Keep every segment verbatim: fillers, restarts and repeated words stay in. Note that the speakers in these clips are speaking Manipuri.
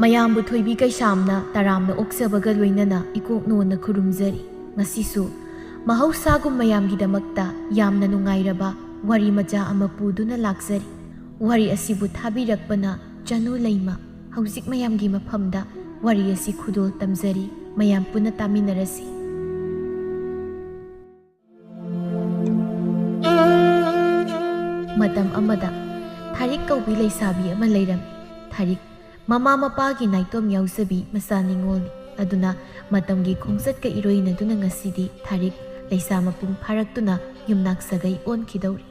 ꯃꯌꯥꯝꯕꯨ ꯊꯣꯏꯕꯤ ꯀꯩꯁꯥꯝꯅ ꯇꯔꯥꯝꯅ ꯑꯣꯛꯆꯕꯒ ꯂꯣꯏꯅꯅ ꯏꯀꯣꯛ ꯅꯣꯟꯅ ꯈꯨꯔꯨꯝꯖꯔꯤ꯫ ꯉꯁꯤꯁꯨ ꯃꯍꯧꯁꯥꯒꯨꯝ ꯃꯌꯥꯝꯒꯤꯗꯃꯛꯇ ꯌꯥꯝꯅ ꯅꯨꯡꯉꯥꯏꯔꯕ ꯋꯥꯔꯤ ꯃꯆꯥ ꯑꯃ ꯄꯨꯗꯨꯅ ꯂꯥꯛꯆꯔꯤ꯫ ꯋꯥꯔꯤ ꯑꯁꯤꯕꯨ ꯊꯥꯕꯤꯔꯛꯄꯅ ꯆꯅꯨ ꯂꯩꯃ꯫ ꯍꯧꯖꯤꯛ ꯃꯌꯥꯝꯒꯤ ꯃꯐꯝꯗ ꯋꯥꯔꯤ ꯑꯁꯤ ꯈꯨꯗꯣꯜ ꯇꯝꯖꯔꯤ꯫ ꯃꯌꯥꯝ ꯄꯨꯟꯅ ꯇꯥꯃꯤꯟꯅꯔꯁꯤ꯫ ꯃꯇꯝ ꯑꯃꯗ ꯊꯥꯔꯤꯛ ꯀꯧꯕꯤ ꯂꯩꯁꯥꯕꯤ ꯑꯃ ꯂꯩꯔꯝꯃꯤ꯫ ꯊꯥꯔꯤꯛ ꯃꯃꯥ ꯃꯄꯥꯒꯤ ꯅꯥꯏꯇꯣꯝ ꯌꯥꯎꯖꯕꯤ ꯃꯆꯥ ꯅꯤꯉꯣꯜꯅꯤ꯫ ꯑꯗꯨꯅ ꯃꯇꯝꯒꯤ ꯈꯣꯡꯆꯠꯀ ꯏꯔꯣꯏꯅꯗꯨꯅ ꯉꯁꯤꯗꯤ ꯊꯥꯔꯤꯛ ꯂꯩꯁꯥ ꯃꯄꯨꯡ ꯐꯥꯔꯛꯇꯨꯅ ꯌꯨꯝꯅꯥꯛ ꯁꯥꯒꯩ ꯑꯣꯟꯈꯤꯗꯧꯔꯤ꯫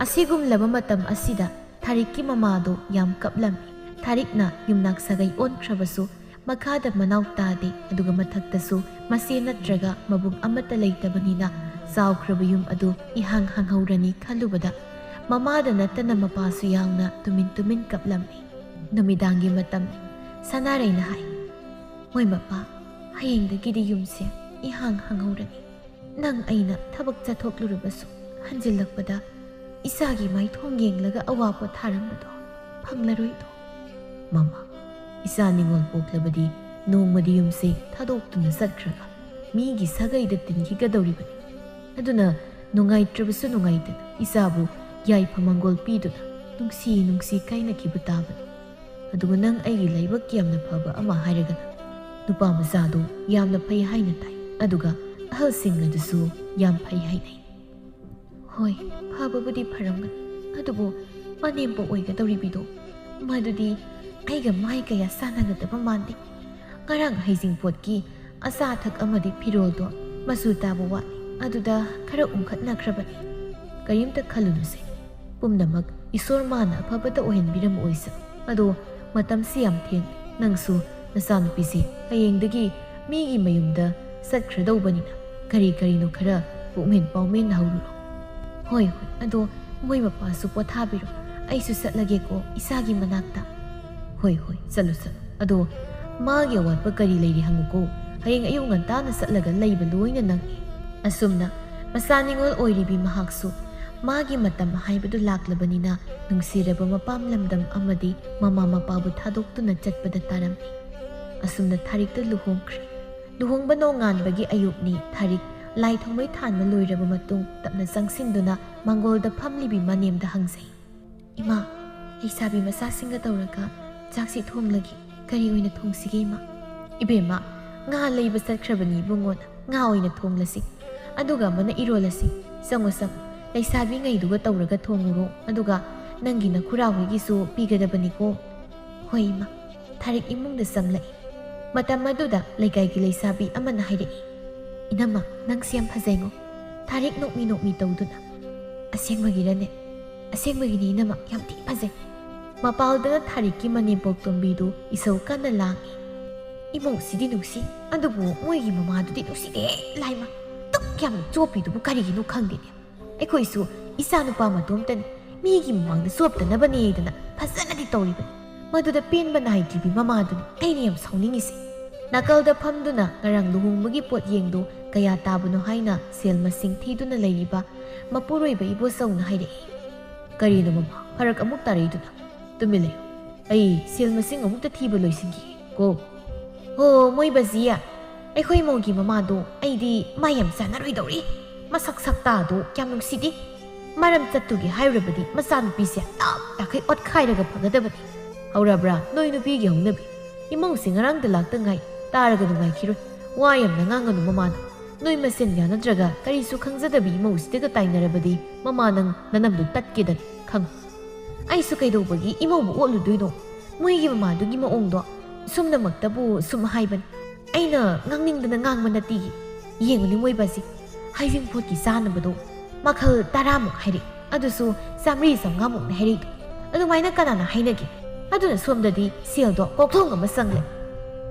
ꯑꯁꯤꯒꯨꯝꯂꯕ ꯃꯇꯝ ꯑꯁꯤꯗ ꯊꯥꯔꯤꯛꯀꯤ ꯃꯃꯥꯗꯣ ꯌꯥꯝ ꯀꯞꯂꯝꯃꯤ꯫ ꯊꯥꯔꯤꯛꯅ ꯌꯨꯝꯅꯥꯛ ꯁꯥꯒꯩ ꯑꯣꯟꯈ꯭ꯔꯕꯁꯨ ꯃꯈꯥꯗ ꯃꯅꯥꯎ ꯇꯥꯗꯦ, ꯑꯗꯨꯒ ꯃꯊꯛꯇꯁꯨ ꯃꯆꯦ ꯅꯠꯇ꯭ꯔꯒ ꯃꯕꯨꯡ ꯑꯃꯠꯇ ꯂꯩꯇꯕꯅꯤꯅ ꯆꯥꯎꯈ꯭ꯔꯕ ꯌꯨꯝ ꯑꯗꯨ ꯏꯍꯥꯡ ꯍꯥꯡꯍꯧꯔꯅꯤ ꯈꯜꯂꯨꯕꯗ ꯃꯃꯥꯗ ꯅꯠꯇꯅ ꯃꯄꯥꯁꯨ ꯌꯥꯎꯅ ꯇꯨꯃꯤꯟ ꯇꯨꯃꯤꯟ ꯀꯞꯂꯝꯃꯤ꯫ ꯅꯨꯃꯤꯗꯥꯡꯒꯤ ꯃꯇꯝꯅꯤ꯫ ꯁꯅꯥꯔꯩꯅ ꯍꯥꯏ, "ꯍꯣꯏ ꯃꯄꯥ, ꯍꯌꯦꯡꯗꯒꯤꯗꯤ ꯌꯨꯝꯁꯦ ꯏꯍꯥꯡ ꯍꯥꯡꯍꯧꯔꯅꯤ꯫ ꯅꯪ ꯑꯩꯅ ꯊꯕꯛ ꯆꯠꯊꯣꯛꯂꯨꯔꯕꯁꯨ ꯍꯟꯖꯤꯜꯂꯛꯄꯗ ꯏꯆꯥꯒꯤ ꯃꯥꯏꯊꯣꯡ ꯌꯦꯡꯂꯒ ꯑꯋꯥ ꯄꯣꯊꯥꯔꯝꯕꯗꯣ ꯐꯪꯂꯔꯣꯏꯗꯣ?" "ꯃꯃꯥ, ꯏꯆꯥ ꯅꯤꯉꯣꯜ ꯄꯣꯛꯂꯕꯗꯤ ꯅꯣꯡꯃꯗꯤ ꯌꯨꯝꯁꯦ ꯊꯥꯗꯣꯛꯇꯨꯅ ꯆꯠꯈ꯭ꯔꯒ ꯃꯤꯒꯤ ꯁꯥꯒꯩꯗ ꯇꯤꯟꯈꯤꯒꯗꯧꯔꯤꯕꯅꯤ꯫ ꯑꯗꯨꯅ ꯅꯨꯡꯉꯥꯏꯇ꯭ꯔꯕꯁꯨ ꯅꯨꯡꯉꯥꯏꯇꯅ ꯏꯆꯥꯕꯨ ꯌꯥꯏꯐ ꯃꯪꯒꯣꯜ ꯄꯤꯗꯨꯅ ꯅꯨꯡꯁꯤ ꯅꯨꯡꯁꯤ ꯀꯥꯏꯅꯈꯤꯕ ꯇꯥꯕꯅꯤ꯫ ꯑꯗꯨꯒ ꯅꯪ ꯑꯩꯒꯤ ꯂꯥꯏꯕꯛ ꯌꯥꯝꯅ ꯐꯕ ꯑꯃ ꯍꯥꯏꯔꯒꯅ ꯅꯨꯄꯥ ꯃꯆꯥꯗꯨ ꯌꯥꯝꯅ ꯐꯩ ꯍꯥꯏꯅ ꯇꯥꯏ, ꯑꯗꯨꯒ ꯑꯍꯜꯁꯤꯡ ꯑꯗꯨꯁꯨ ꯌꯥꯝ ꯐꯩ ꯍꯥꯏꯅꯩ꯫" "ꯍꯣꯏ, ꯐꯕꯕꯨꯗꯤ ꯐꯔꯝꯒꯅꯤ, ꯑꯗꯨꯕꯨ ꯃꯅꯦꯝꯄꯣꯛ ꯑꯣꯏꯒꯗꯧꯔꯤꯕꯤꯗꯣ, ꯃꯗꯨꯗꯤ ꯑꯩꯒ ꯃꯥꯏ ꯀꯌꯥ ꯆꯥꯟꯅꯒꯗꯕ ꯃꯥꯟꯗꯦ꯫ ꯉꯔꯥꯡ ꯍꯩꯖꯤꯡꯄꯣꯠꯀꯤ ꯑꯆꯥ ꯑꯊꯛ ꯑꯃꯗꯤ ꯐꯤꯔꯣꯜꯗꯣ ꯃꯆꯨ ꯇꯥꯕ ꯋꯥꯠꯂꯤ, ꯑꯗꯨꯗ ꯈꯔ ꯎꯝꯈꯠꯅꯈ꯭ꯔꯕꯅꯤ꯫ ꯀꯔꯤꯝꯇ ꯈꯜꯂꯨꯅꯨꯁꯦ, ꯄꯨꯝꯅꯃꯛ ꯏꯁꯣꯔ ꯃꯥꯅ ꯑꯐꯕꯇ ꯑꯣꯏꯍꯟꯕꯤꯔꯝꯕ ꯑꯣꯏꯁꯅꯨ꯫ ꯑꯗꯣ ꯃꯇꯝꯁꯤ ꯌꯥꯝ ꯊꯦꯡꯂꯦ, ꯅꯪꯁꯨ ꯅꯆꯥꯅꯨꯄꯤꯁꯤ ꯍꯌꯦꯡꯗꯒꯤ ꯃꯤꯒꯤ ꯃꯌꯨꯝꯗ ꯆꯠꯈ꯭ꯔꯗꯧꯕꯅꯤꯅ ꯀꯔꯤ ꯀꯔꯤꯅꯣ ꯈꯔ ꯄꯨꯛꯃꯦꯟ ꯄꯥꯎꯃꯦꯟ ꯍꯧꯔꯨꯔꯣ꯫" "ꯍꯣꯏ, ꯍꯣꯏ, ꯑꯗꯣ ꯃꯣꯏ ꯃꯄꯥꯁꯨ ꯄꯣꯊꯥꯕꯤꯔꯣ, ꯑꯩꯁꯨ ꯆꯠꯂꯒꯦꯀꯣ ꯏꯆꯥꯒꯤ ꯃꯅꯥꯛꯇ꯫" "ꯍꯣꯏ, ꯍꯣꯏ, ꯆꯠꯂꯨ, ꯆꯠꯂꯨ꯫ ꯑꯗꯣ ꯃꯥꯒꯤ ꯑꯋꯥꯠꯄ ꯀꯔꯤ ꯂꯩꯔꯤ ꯍꯪꯉꯨꯀꯣ, ꯍꯌꯦꯡ ꯑꯌꯨꯛ ꯉꯟꯇꯥꯅ ꯆꯠꯂꯒ ꯂꯩꯕ ꯂꯣꯏꯅ ꯅꯪꯉꯤ꯫" ꯑꯁꯨꯝꯅ ꯃꯆꯥ ꯅꯤꯉꯣꯜ ꯑꯣꯏꯔꯤꯕꯤ ꯃꯍꯥꯛꯁꯨ ꯃꯥꯒꯤ ꯃꯇꯝ ꯍꯥꯏꯕꯗꯨ ꯂꯥꯛꯂꯕꯅꯤꯅ, ꯅꯨꯡꯁꯤꯔꯕ ꯃꯄꯥꯝ ꯂꯝꯗꯝ ꯑꯃꯗꯤ ꯃꯃꯥ ꯃꯄꯥꯕꯨ ꯊꯥꯗꯣꯛꯇꯨꯅ ꯆꯠꯄꯗ ꯇꯥꯔꯝꯃꯤ꯫ ꯑꯁꯨꯝꯅ ꯊꯥꯔꯤꯛꯇ ꯂꯨꯍꯣꯡꯈ꯭ꯔꯦ꯫ ꯂꯨꯍꯣꯡꯕ ꯅꯣꯡꯉꯥꯟꯕꯒꯤ ꯑꯌꯨꯛꯅꯤ꯫ ꯊꯥꯔꯤꯛ ꯂꯥꯏ ꯊꯥꯎꯃꯩ ꯊꯥꯟꯕ ꯂꯣꯏꯔꯕ ꯃꯇꯨꯡ ꯇꯞꯅ ꯆꯪꯁꯤꯟꯗꯨꯅ ꯃꯥꯡꯒꯣꯜꯗ ꯐꯝꯂꯤꯕꯤ ꯃꯅꯦꯝꯗ ꯍꯪꯖꯩ꯫ "ꯏꯃꯥ, ꯂꯩꯁꯥꯕꯤ ꯃꯆꯥꯁꯤꯡꯒ ꯇꯧꯔꯒ ꯆꯥꯛꯁꯤ ꯊꯣꯡꯂꯒꯦ꯫ ꯀꯔꯤ ꯑꯣꯏꯅ ꯊꯣꯡꯁꯤꯒꯦ, ꯏꯃꯥ?" "ꯏꯕꯦꯝꯃ, ꯉꯥ ꯂꯩꯕ ꯆꯠꯈ꯭ꯔꯕꯅꯤ ꯏꯕꯨꯡꯉꯣꯅ꯫ ꯉꯥ ꯑꯣꯏꯅ ꯊꯣꯡꯂꯁꯤ꯫ ꯑꯗꯨꯒ ꯑꯃꯅ ꯏꯔꯣꯜꯂꯁꯤ꯫ ꯆꯪꯉꯣ, ꯆꯪꯉꯣ꯫ ꯂꯩꯁꯥꯕꯤꯉꯩꯗꯨꯒ ꯇꯧꯔꯒ ꯊꯣꯡꯉꯨꯔꯣ꯫ ꯑꯗꯨꯒ ꯅꯪꯒꯤ ꯅꯈꯨꯔꯥ ꯍꯣꯏꯒꯤꯁꯨ ꯄꯤꯒꯗꯕꯅꯤꯀꯣ꯫" "ꯍꯣꯏ, ꯏꯃꯥ꯫" ꯊꯥꯔꯤꯛ ꯏꯃꯨꯡꯗ ꯆꯪꯂꯛꯏ꯫ ꯃꯇꯝ ꯑꯗꯨꯗ ꯂꯩꯀꯥꯏꯒꯤ ꯂꯩꯁꯥꯕꯤ ꯑꯃꯅ ꯍꯥꯏꯔꯛꯏ, "ꯏꯅꯝꯃ, ꯅꯪꯁꯦ ꯌꯥꯝ ꯐꯖꯩꯉꯣ꯫" ꯊꯥꯔꯤꯛ ꯅꯣꯛꯃꯤ ꯅꯣꯛꯃꯤ ꯇꯧꯗꯨꯅ, "ꯑꯁꯦꯡꯕꯒꯤꯔꯅꯦ?" "ꯑꯁꯦꯡꯕꯒꯤꯅꯤ ꯏꯅꯝꯃ, ꯌꯥꯝ ꯊꯤ ꯐꯖꯩ꯫" ꯃꯄꯥꯜꯗꯅ ꯊꯥꯔꯤꯛꯀꯤ ꯃꯅꯦꯝꯄꯣꯛ ꯇꯣꯝꯕꯤꯗꯨ ꯏꯁꯧ ꯀꯟꯅ ꯂꯥꯡꯏ꯫ "ꯏꯃꯧꯁꯤꯗꯤ ꯅꯨꯡꯁꯤ, ꯑꯗꯨꯕꯨ ꯃꯣꯏꯒꯤ ꯃꯃꯥꯗꯨꯗꯤ ꯅꯨꯡꯁꯤꯗꯦ ꯂꯥꯏꯃ꯫ ꯗꯨꯛ ꯌꯥꯝꯅ ꯆꯣꯞꯄꯤꯗꯨꯕꯨ ꯀꯔꯤꯒꯤꯅꯣ ꯈꯪꯗꯦꯅꯦ꯫ ꯑꯩꯈꯣꯏꯁꯨ ꯏꯆꯥ ꯅꯨꯄꯥ ꯃꯇꯣꯝꯇꯅꯤ, ꯃꯤꯒꯤ ꯃꯃꯥꯡꯗ ꯆꯣꯞꯇꯅꯕꯅꯦꯗꯅ ꯐꯖꯅꯗꯤ ꯇꯧꯔꯤꯕꯅꯤ꯫ ꯃꯗꯨꯗ ꯄꯦꯟꯕ ꯅꯥꯏꯗ꯭ꯔꯤꯕꯤ ꯃꯃꯥꯗꯨꯅꯤ ꯑꯩꯅ ꯌꯥꯝ ꯁꯥꯎꯅꯤꯡꯉꯤꯁꯦ꯫" ꯅꯥꯀꯜꯗ ꯐꯝꯗꯨꯅ ꯉꯔꯥꯡ ꯂꯨꯍꯣꯡꯕꯒꯤ ꯄꯣꯠ ꯌꯦꯡꯗꯨ ꯀꯌꯥ ꯇꯥꯕꯅꯣ ꯍꯥꯏꯅ ꯁꯦꯜ ꯃꯁꯤꯡ ꯊꯤꯗꯨꯅ ꯂꯩꯔꯤꯕ ꯃꯄꯨꯔꯣꯏꯕ ꯏꯕꯣꯆꯧꯅ ꯍꯥꯏꯔꯛꯏ꯫ "ꯀꯔꯤꯅꯣ ꯃꯃꯥ, ꯐꯔꯛ ꯑꯃꯨꯛ ꯇꯥꯔꯛꯏꯗꯨꯅ? ꯇꯨꯃꯤꯟ ꯂꯩꯌꯨ꯫ ꯑꯩ ꯁꯦꯜ ꯃꯁꯤꯡ ꯑꯃꯨꯛꯇ ꯊꯤꯕ ꯂꯣꯏꯁꯤꯟꯈꯤꯒꯦ ꯀꯣ꯫" "ꯍꯣ, ꯃꯣꯏ ꯕꯖꯤ, ꯑꯩꯈꯣꯏ ꯃꯧꯒꯤ ꯃꯃꯥꯗꯣ ꯑꯩꯗꯤ ꯃꯥ ꯌꯥꯝ ꯆꯥꯟꯅꯔꯣꯏꯗꯧꯔꯤ꯫ ꯃꯁꯛ ꯁꯛꯇꯥꯗꯣ ꯌꯥꯝ ꯅꯨꯡꯁꯤꯗꯦ꯫ ꯃꯔꯝ ꯆꯠꯇꯨꯒꯤ ꯍꯥꯏꯔꯨꯔꯕꯗꯤ ꯃꯆꯥꯅꯨꯄꯤꯁꯦ ꯇꯞ ꯇꯥꯈꯩ ꯑꯣꯠꯈꯥꯏꯔꯒ ꯐꯒꯗꯕꯅꯤ꯫" "ꯍꯧꯔꯕ꯭ꯔꯥ ꯅꯣꯏ ꯅꯨꯄꯤꯒꯤ ꯍꯧꯅꯕꯤ? ꯏꯃꯧꯁꯦ ꯉꯔꯥꯡꯗ ꯂꯥꯛꯇ ꯉꯥꯏ, ꯇꯥꯔꯒ ꯅꯨꯡꯉꯥꯏꯈꯤꯔꯣꯏ꯫ ꯋꯥ ꯌꯥꯝꯅ ꯉꯥꯡꯒꯅꯨ ꯃꯃꯥꯗꯣ꯫ ꯅꯣꯏ ꯃꯁꯦꯟ ꯌꯥꯅꯗ꯭ꯔꯒ ꯀꯔꯤꯁꯨ ꯈꯪꯖꯗꯕꯤ ꯏꯃꯧꯁꯤꯗꯒ ꯇꯥꯏꯅꯔꯕꯗꯤ ꯃꯃꯥ ꯅꯪ ꯅꯅꯝꯗꯨ ꯇꯠꯀꯦꯗꯅꯤ ꯈꯪꯉꯨ꯫" "ꯑꯩꯁꯨ ꯀꯩꯗꯧꯕꯒꯤ ꯏꯃꯧꯕꯨ ꯑꯣꯠꯂꯨꯗꯣꯏꯅꯣ? ꯃꯣꯏꯒꯤ ꯃꯃꯥꯗꯨꯒꯤ ꯃꯑꯣꯡꯗꯣ ꯁꯨꯝꯅꯃꯛꯇꯕꯨ ꯁꯨꯝ ꯍꯥꯏꯕꯅꯤ꯫ ꯑꯩꯅ ꯉꯥꯡꯅꯤꯡꯗꯅ ꯉꯥꯡꯕ ꯅꯠꯇꯦ꯫ ꯌꯦꯡꯉꯨꯅꯦ ꯃꯣꯏ ꯕꯖꯤ, ꯍꯩꯖꯤꯡꯄꯣꯠꯀꯤ ꯆꯥꯅꯕꯗꯣ ꯃꯈꯜ ꯇꯔꯥꯃꯨꯛ ꯍꯥꯏꯔꯛꯏ꯫ ꯑꯗꯨꯁꯨ ꯆꯥꯝꯃꯔꯤ ꯆꯥꯝꯃꯉꯥꯃꯨꯛꯅ ꯍꯥꯏꯔꯛꯏꯗꯣ꯫ ꯑꯗꯨꯃꯥꯏꯅ ꯀꯅꯥꯅ ꯍꯥꯏꯅꯒꯦ? ꯑꯗꯨꯅ ꯁꯣꯝꯗꯗꯤ ꯁꯦꯜꯗꯣ ꯀꯣꯛꯊꯣꯡ ꯑꯃ ꯆꯪꯂꯦ꯫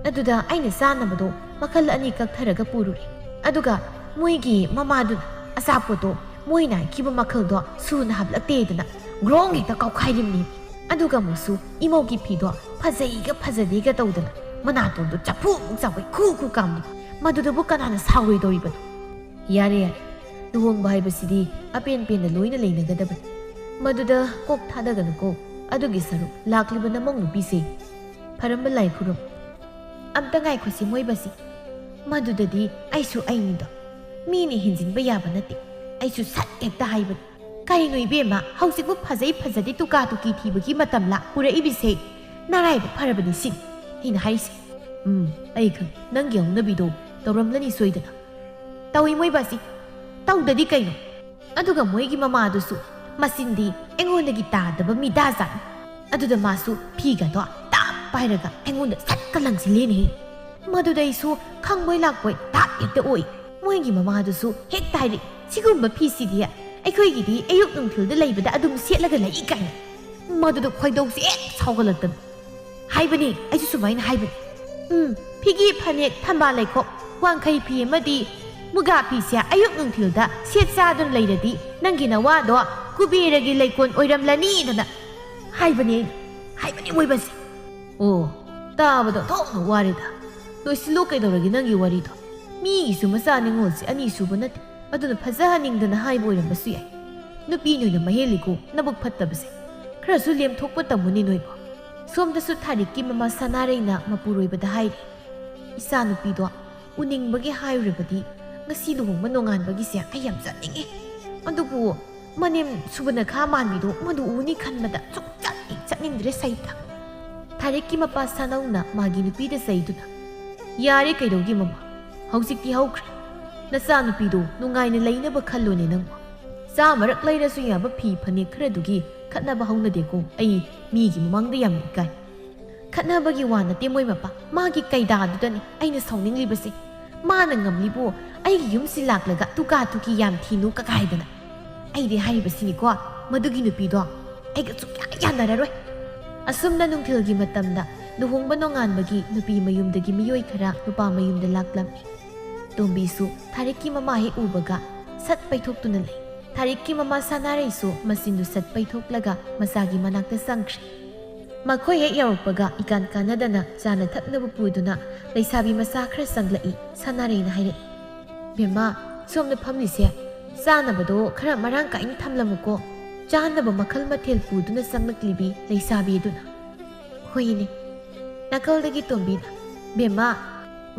ꯑꯗꯨꯗ ꯑꯩꯅ ꯆꯥꯅꯕꯗꯣ ꯃꯈꯜ ꯑꯅꯤ ꯀꯛꯊꯔꯒ ꯄꯨꯔꯨꯔꯦ꯫ ꯑꯗꯨꯒ ꯃꯣꯏꯒꯤ ꯃꯃꯥꯗꯨꯅ ꯑꯆꯥꯄꯣꯠꯇꯣ ꯃꯣꯏꯅ ꯍꯥꯏꯈꯤꯕ ꯃꯈꯜꯗꯣ ꯁꯨꯅ ꯍꯥꯞꯂꯛꯇꯦꯗꯅ ꯒ꯭ꯔꯣꯡ ꯍꯦꯛꯇ ꯀꯥꯎꯈꯥꯏꯔꯤꯝꯅꯤ꯫ ꯑꯗꯨꯒ ꯑꯃꯨꯛꯁꯨ ꯏꯃꯧꯒꯤ ꯐꯤꯗꯣ ꯐꯖꯩꯒ ꯐꯖꯗꯦꯒ ꯇꯧꯗꯅ ꯃꯅꯥꯇꯣꯟꯗꯣ ꯆꯐꯨꯃꯨꯛ ꯆꯥꯎꯕꯩ ꯈꯨ ꯈꯨ ꯀꯥꯝꯂꯤ꯫ ꯃꯗꯨꯗꯕꯨ ꯀꯅꯥꯅ ꯁꯥꯎꯔꯣꯏꯗꯧꯔꯤꯕꯅꯣ?" "ꯌꯥꯔꯦ, ꯌꯥꯔꯦ꯫ ꯂꯨꯍꯣꯡꯕ ꯍꯥꯏꯕꯁꯤꯗꯤ ꯑꯄꯦꯟ ꯄꯦꯟꯅ ꯂꯣꯏꯅ ꯂꯩꯅꯒꯗꯕꯅꯤ꯫ ꯃꯗꯨꯗ ꯀꯣꯛ ꯊꯥꯗꯒꯅꯨꯀꯣ꯫ ꯑꯗꯨꯒꯤ ꯁꯔꯨꯛ ꯂꯥꯛꯂꯤꯕ ꯅꯃꯧ ꯅꯨꯄꯤꯁꯦ ꯐꯔꯝꯕ ꯂꯥꯏ ꯈꯨꯔꯨꯝ꯫" "ꯑꯝꯇ ꯉꯥꯏꯈꯣꯁꯤ ꯃꯣꯏꯕꯁꯤ꯫ ꯃꯗꯨꯗꯗꯤ ꯑꯩꯁꯨ ꯑꯩꯅꯤꯗꯣ꯫ ꯃꯤꯅ ꯍꯦꯟꯖꯤꯟꯕ ꯌꯥꯕ ꯅꯠꯇꯦ꯫ ꯑꯩꯁꯨ ꯁꯠ ꯍꯦꯛꯇ ꯍꯥꯏꯕꯅꯤ꯫ ꯀꯔꯤꯅꯣ ꯏꯕꯦꯝꯃ, ꯍꯧꯖꯤꯛꯄꯨ ꯐꯖꯩ ꯐꯖꯗꯦ ꯇꯨꯀꯥ ꯇꯨꯀꯤ ꯊꯤꯕꯒꯤ ꯃꯇꯝꯂꯥ ꯄꯨꯔꯛꯏꯕꯤꯁꯦ? ꯅꯔꯥꯏꯕꯛ ꯐꯔꯕꯅꯤ ꯁꯤꯅꯤ ꯑꯩꯅ ꯍꯥꯏꯔꯤꯁꯦ꯫" "ꯎꯝ, ꯑꯩ ꯈꯪ꯫ ꯅꯪꯒꯤ ꯍꯧꯅꯕꯤꯗꯣ ꯇꯧꯔꯝꯂꯅꯤ ꯁꯣꯏꯗꯅ꯫" "ꯇꯧꯏ ꯃꯣꯏꯕꯁꯤ꯫ ꯇꯧꯗꯗꯤ ꯀꯩꯅꯣ? ꯑꯗꯨꯒ ꯃꯣꯏꯒꯤ ꯃꯃꯥꯗꯨꯁꯨ ꯃꯆꯤꯟꯗꯤ ꯑꯩꯉꯣꯟꯗꯒꯤ ꯇꯥꯗꯕ ꯃꯤꯗꯥꯖꯥꯠꯅꯤ꯫ ꯑꯗꯨꯗ ꯃꯥꯁꯨ ꯐꯤꯒꯗꯣ ꯇꯥꯞ ꯄꯥꯏꯔꯒ ꯑꯩꯉꯣꯟꯗ ꯁꯠꯀ ꯂꯪꯁꯤꯜꯂꯦꯅꯦꯍꯦ꯫ ꯃꯗꯨꯗ ꯑꯩꯁꯨ ꯈꯪꯕꯣꯏ ꯂꯥꯛꯄꯣꯏ ꯇꯥꯞ ꯍꯦꯛꯇ ꯑꯣꯏ꯫ ꯃꯣꯏꯒꯤ ꯃꯃꯥꯗꯨꯁꯨ ꯍꯦꯛꯇ ꯍꯥꯏꯔꯤ, 'ꯁꯤꯒꯨꯝꯕ ꯐꯤꯁꯤꯗꯤ ꯑꯩꯈꯣꯏꯒꯤꯗꯤ ꯑꯌꯨꯛ ꯅꯨꯡꯊꯤꯜꯗ ꯂꯩꯕꯗ ꯑꯗꯨꯝ ꯁꯦꯠꯂꯒ ꯂꯩ' ꯀꯥꯏꯅ꯫ ꯃꯗꯨꯗ ꯈꯣꯏꯗꯧꯁꯦ ꯍꯦꯛ ꯁꯥꯎꯒꯠꯂꯛꯇꯅ ꯍꯥꯏꯕꯅꯤ, ꯑꯩꯁꯨ ꯁꯨꯃꯥꯏꯅ ꯍꯥꯏꯕꯅꯤ꯫ "ꯎꯝ, ꯐꯤꯒꯦ ꯐꯅꯦꯛ, ꯊꯝꯕꯥꯜ ꯂꯩꯈꯣꯛ, ꯋꯥꯡꯈꯩ ꯐꯤ ꯑꯃꯗꯤ ꯃꯨꯒꯥ ꯐꯤꯁꯦ ꯑꯌꯨꯛ ꯅꯨꯡꯊꯤꯜꯗ ꯁꯦꯠ ꯆꯥꯗꯨꯅ ꯂꯩꯔꯗꯤ ꯅꯪꯒꯤ ꯅꯋꯥꯗꯣ ꯀꯨꯕꯦꯔꯒꯤ ꯂꯩꯀꯣꯜ ꯑꯣꯏꯔꯝꯂꯅꯤꯗꯅ" ꯍꯥꯏꯕꯅꯤ ꯑꯩꯅ, ꯍꯥꯏꯕꯅꯤ ꯃꯣꯏꯕꯁꯦ꯫ ꯑꯣ, ꯇꯥꯕꯗ ꯊꯣꯛꯅ ꯋꯥꯔꯦꯗ꯫ ꯂꯣꯏꯁꯤꯜꯂꯣ ꯀꯩꯗꯧꯔꯒꯦ ꯅꯪꯒꯤ ꯋꯥꯔꯤꯗꯣ? ꯃꯤꯒꯤꯁꯨ ꯃꯆꯥ ꯅꯤꯉꯣꯜꯁꯦ ꯑꯅꯤꯁꯨꯕ ꯅꯠꯇꯦ, ꯑꯗꯨꯅ ꯐꯖꯍꯟꯅꯤꯡꯗꯅ ꯍꯥꯏꯕ ꯑꯣꯏꯔꯝꯕꯁꯨ ꯌꯥꯏ꯫ ꯅꯨꯄꯤ ꯅꯣꯏꯅ ꯃꯍꯦꯜꯂꯤꯀꯣ ꯅꯕꯨꯛ ꯐꯠꯇꯕꯁꯦ꯫ ꯈꯔꯁꯨ ꯂꯦꯝꯊꯣꯛꯄ ꯇꯝꯃꯨꯅꯦ ꯅꯣꯏꯕꯣ꯫ ꯁꯣꯝꯗꯁꯨ ꯊꯥꯔꯤꯛꯀꯤ ꯃꯃꯥ ꯁꯅꯥꯔꯩꯅ ꯃꯄꯨꯔꯣꯏꯕꯗ ꯍꯥꯏꯔꯤ, "ꯏꯆꯥꯅꯨꯄꯤꯗꯣ ꯎꯅꯤꯡꯕꯒꯤ ꯍꯥꯏꯔꯨꯔꯕꯗꯤ ꯉꯁꯤ ꯂꯨꯍꯣꯡꯕ ꯅꯣꯡꯉꯥꯟꯕꯒꯤꯁꯦ ꯑꯩ ꯌꯥꯝ ꯆꯠꯅꯤꯡꯉꯤ꯫ ꯑꯗꯨꯕꯨ ꯃꯅꯦꯝ ꯁꯨꯕꯅꯈꯥ ꯃꯥꯟꯕꯤꯗꯣ ꯃꯗꯨ ꯎꯅꯤ ꯈꯟꯕꯗ ꯁꯨꯡꯆꯠ ꯍꯦꯛ ꯆꯠꯅꯤꯡꯗ꯭ꯔꯦ ꯁꯩꯇ꯫" ꯊꯥꯔꯤꯛꯀꯤ ꯃꯄꯥ ꯁꯥꯅꯧꯅ ꯃꯥꯒꯤ ꯅꯨꯄꯤꯗ ꯆꯩꯗꯨꯅ, "ꯌꯥꯔꯦ ꯀꯩꯗꯧꯒꯦ ꯃꯃꯥ, ꯍꯧꯖꯤꯛꯇꯤ ꯍꯧꯈ꯭ꯔꯦ꯫ ꯅꯆꯥꯅꯨꯄꯤꯗꯣ ꯅꯨꯡꯉꯥꯏꯅ ꯂꯩꯅꯕ ꯈꯜꯂꯣꯅꯦ ꯅꯪꯕꯨ꯫ ꯆꯥꯃꯔꯛ ꯂꯩꯔꯁꯨ ꯌꯥꯕ ꯐꯤ ꯐꯅꯦꯛ ꯈꯔꯗꯨꯒꯤ ꯈꯠꯅꯕ ꯍꯧꯅꯗꯦꯀꯣ꯫ ꯑꯩ ꯃꯤꯒꯤ ꯃꯃꯥꯡꯗ ꯌꯥꯝꯅ ꯏꯀꯥꯏ꯫" ꯈꯠꯅꯕꯒꯤ ꯋꯥ ꯅꯠꯇꯦ ꯃꯣꯏ ꯃꯄꯥ, ꯃꯥꯒꯤ ꯀꯩꯗꯥꯗꯨꯗꯅꯤ ꯑꯩꯅ ꯁꯥꯎꯅꯤꯡꯂꯤꯕꯁꯦ꯫ ꯃꯥꯅ ꯉꯝꯂꯤꯕꯨ ꯑꯩꯒꯤ ꯌꯨꯝꯁꯤ ꯂꯥꯛꯂꯒ ꯇꯨꯀꯥ ꯇꯨꯀꯤ ꯌꯥꯝ ꯊꯤꯅꯨ ꯀꯀꯥꯏꯗꯅ꯫ ꯑꯩꯗꯤ ꯍꯥꯏꯔꯤꯕꯁꯤꯅꯤꯀꯣ, ꯃꯗꯨꯒꯤ ꯅꯨꯄꯤꯗꯣ ꯑꯩꯒ ꯁꯨꯡꯌꯥ ꯌꯥꯅꯔꯔꯣꯏ꯫ ꯑꯁꯨꯝꯅ ꯅꯨꯡꯊꯤꯜꯒꯤ ꯃꯇꯝꯗ ꯂꯨꯍꯣꯡꯕ ꯅꯣꯡꯉꯥꯟꯕꯒꯤ ꯅꯨꯄꯤ ꯃꯌꯨꯝꯗꯒꯤ ꯃꯤꯑꯣꯏ ꯈꯔ ꯅꯨꯄꯥ ꯃꯌꯨꯝꯗ ꯂꯥꯛꯂꯝꯃꯤ꯫ ꯇꯣꯝꯕꯤꯁꯨ ꯊꯥꯔꯤꯛꯀꯤ ꯃꯃꯥ ꯍꯦꯛ ꯎꯕꯒ ꯁꯠ ꯄꯩꯊꯣꯛꯇꯨꯅ ꯂꯩ꯫ ꯊꯥꯔꯤꯛꯀꯤ ꯃꯃꯥ ꯁꯅꯥꯔꯩꯁꯨ ꯃꯆꯤꯟꯗꯨ ꯁꯠ ꯄꯩꯊꯣꯛꯂꯒ ꯃꯆꯥꯒꯤ ꯃꯅꯥꯛꯇ ꯆꯪꯈ꯭ꯔꯦ꯫ ꯃꯈꯣꯏ ꯍꯦꯛ ꯌꯧꯔꯛꯄꯒ ꯏꯀꯥꯟ ꯀꯥꯟꯅꯗꯅ ꯆꯥꯅ ꯊꯛꯅꯕ ꯄꯨꯗꯨꯅ ꯂꯩꯁꯥꯕꯤ ꯃꯆꯥ ꯈꯔ ꯆꯪꯂꯛꯏ꯫ ꯁꯅꯥꯔꯩꯅ ꯍꯥꯏꯔꯛꯏ, "ꯕꯦꯝꯃ, ꯁꯣꯝꯗ ꯐꯝꯂꯤꯁꯦ ꯆꯥꯅꯕꯗꯣ ꯈꯔ ꯃꯔꯥꯡ ꯀꯥꯏꯅ ꯊꯝꯂꯝꯃꯨꯀꯣ꯫ ꯆꯥꯅꯕ ꯃꯈꯜ ꯃꯊꯦꯜ ꯄꯨꯗꯨꯅ ꯆꯪꯂꯛꯂꯤꯕꯤ ꯂꯩꯁꯥꯕꯤ ꯑꯗꯨꯅ꯫ ꯍꯣꯏꯅꯦ꯫ ꯅꯥꯀꯜꯗꯒꯤ ꯇꯣꯝꯕꯤꯅ, "ꯕꯦꯝꯃ,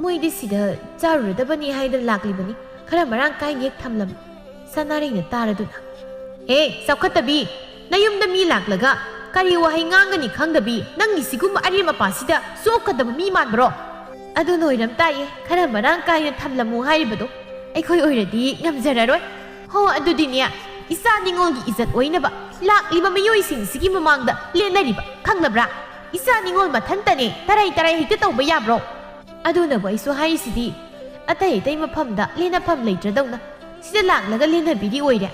ꯃꯣꯏꯗꯤ ꯁꯤꯗ ꯆꯥꯔꯨꯔꯗꯕꯅꯤ ꯍꯥꯏꯗꯅ ꯂꯥꯛꯂꯤꯕꯅꯤ꯫ ꯈꯔ ꯃꯔꯥꯡ ꯀꯥꯏꯅ ꯍꯦꯛ ꯊꯝꯂꯝꯃꯨ꯫" ꯁꯅꯥꯔꯩꯅ ꯇꯥꯔꯗꯨꯅ, "ꯍꯦ, ꯆꯥꯎꯈꯠꯇꯕꯤ! ꯅꯌꯨꯝꯗ ꯃꯤ ꯂꯥꯛꯂꯒ ꯀꯔꯤ ꯋꯥꯍꯩ ꯉꯥꯡꯒꯅꯤ ꯈꯪꯗꯕꯤ, ꯅꯪꯒꯤ ꯁꯤꯒꯨꯝꯕ ꯑꯔꯦꯝ ꯑꯄꯥꯁꯤꯗ ꯆꯣꯞꯀꯗꯕ ꯃꯤ ꯃꯥꯟꯕ꯭ꯔꯣ?" "ꯑꯗꯨꯅ ꯑꯣꯏꯔꯝ ꯇꯥꯏꯌꯦ, ꯈꯔ ꯃꯔꯥꯡ ꯀꯥꯏꯅ ꯊꯝꯂꯝꯃꯨ ꯍꯥꯏꯔꯤꯕꯗꯣ꯫ ꯑꯩꯈꯣꯏ ꯑꯣꯏꯔꯗꯤ ꯉꯝꯖꯔꯔꯣꯏ꯫" "ꯍꯣ, ꯑꯗꯨꯗꯤꯅꯦ, ꯏꯆꯥ ꯅꯤꯉꯣꯜꯒꯤ ꯏꯖꯠ ꯑꯣꯏꯅꯕ ꯂꯥꯛꯂꯤꯕ ꯃꯤꯑꯣꯏꯁꯤꯡꯁꯤꯒꯤ ꯃꯃꯥꯡꯗ ꯂꯦꯟꯅꯔꯤꯕ, ꯈꯪꯂꯕ꯭ꯔꯥ? ꯏꯆꯥ ꯅꯤꯉꯣꯜ ꯃꯊꯟꯇꯅꯦ ꯇꯔꯥꯏ ꯇꯔꯥꯏ ꯍꯦꯛꯇ ꯇꯧꯕ ꯌꯥꯕ꯭ꯔꯣ?" "ꯑꯗꯨꯅꯕꯨ ꯑꯩꯁꯨ ꯍꯥꯏꯔꯤꯁꯤꯗꯤ, ꯑꯇꯩ ꯑꯇꯩ ꯃꯐꯝꯗ ꯂꯦꯟꯅꯐꯝ ꯂꯩꯇ꯭ꯔꯗꯧꯅ ꯁꯤꯗ ꯂꯥꯛꯂꯒ ꯂꯦꯟꯅꯕꯤꯔꯤ ꯑꯣꯏꯔꯦ꯫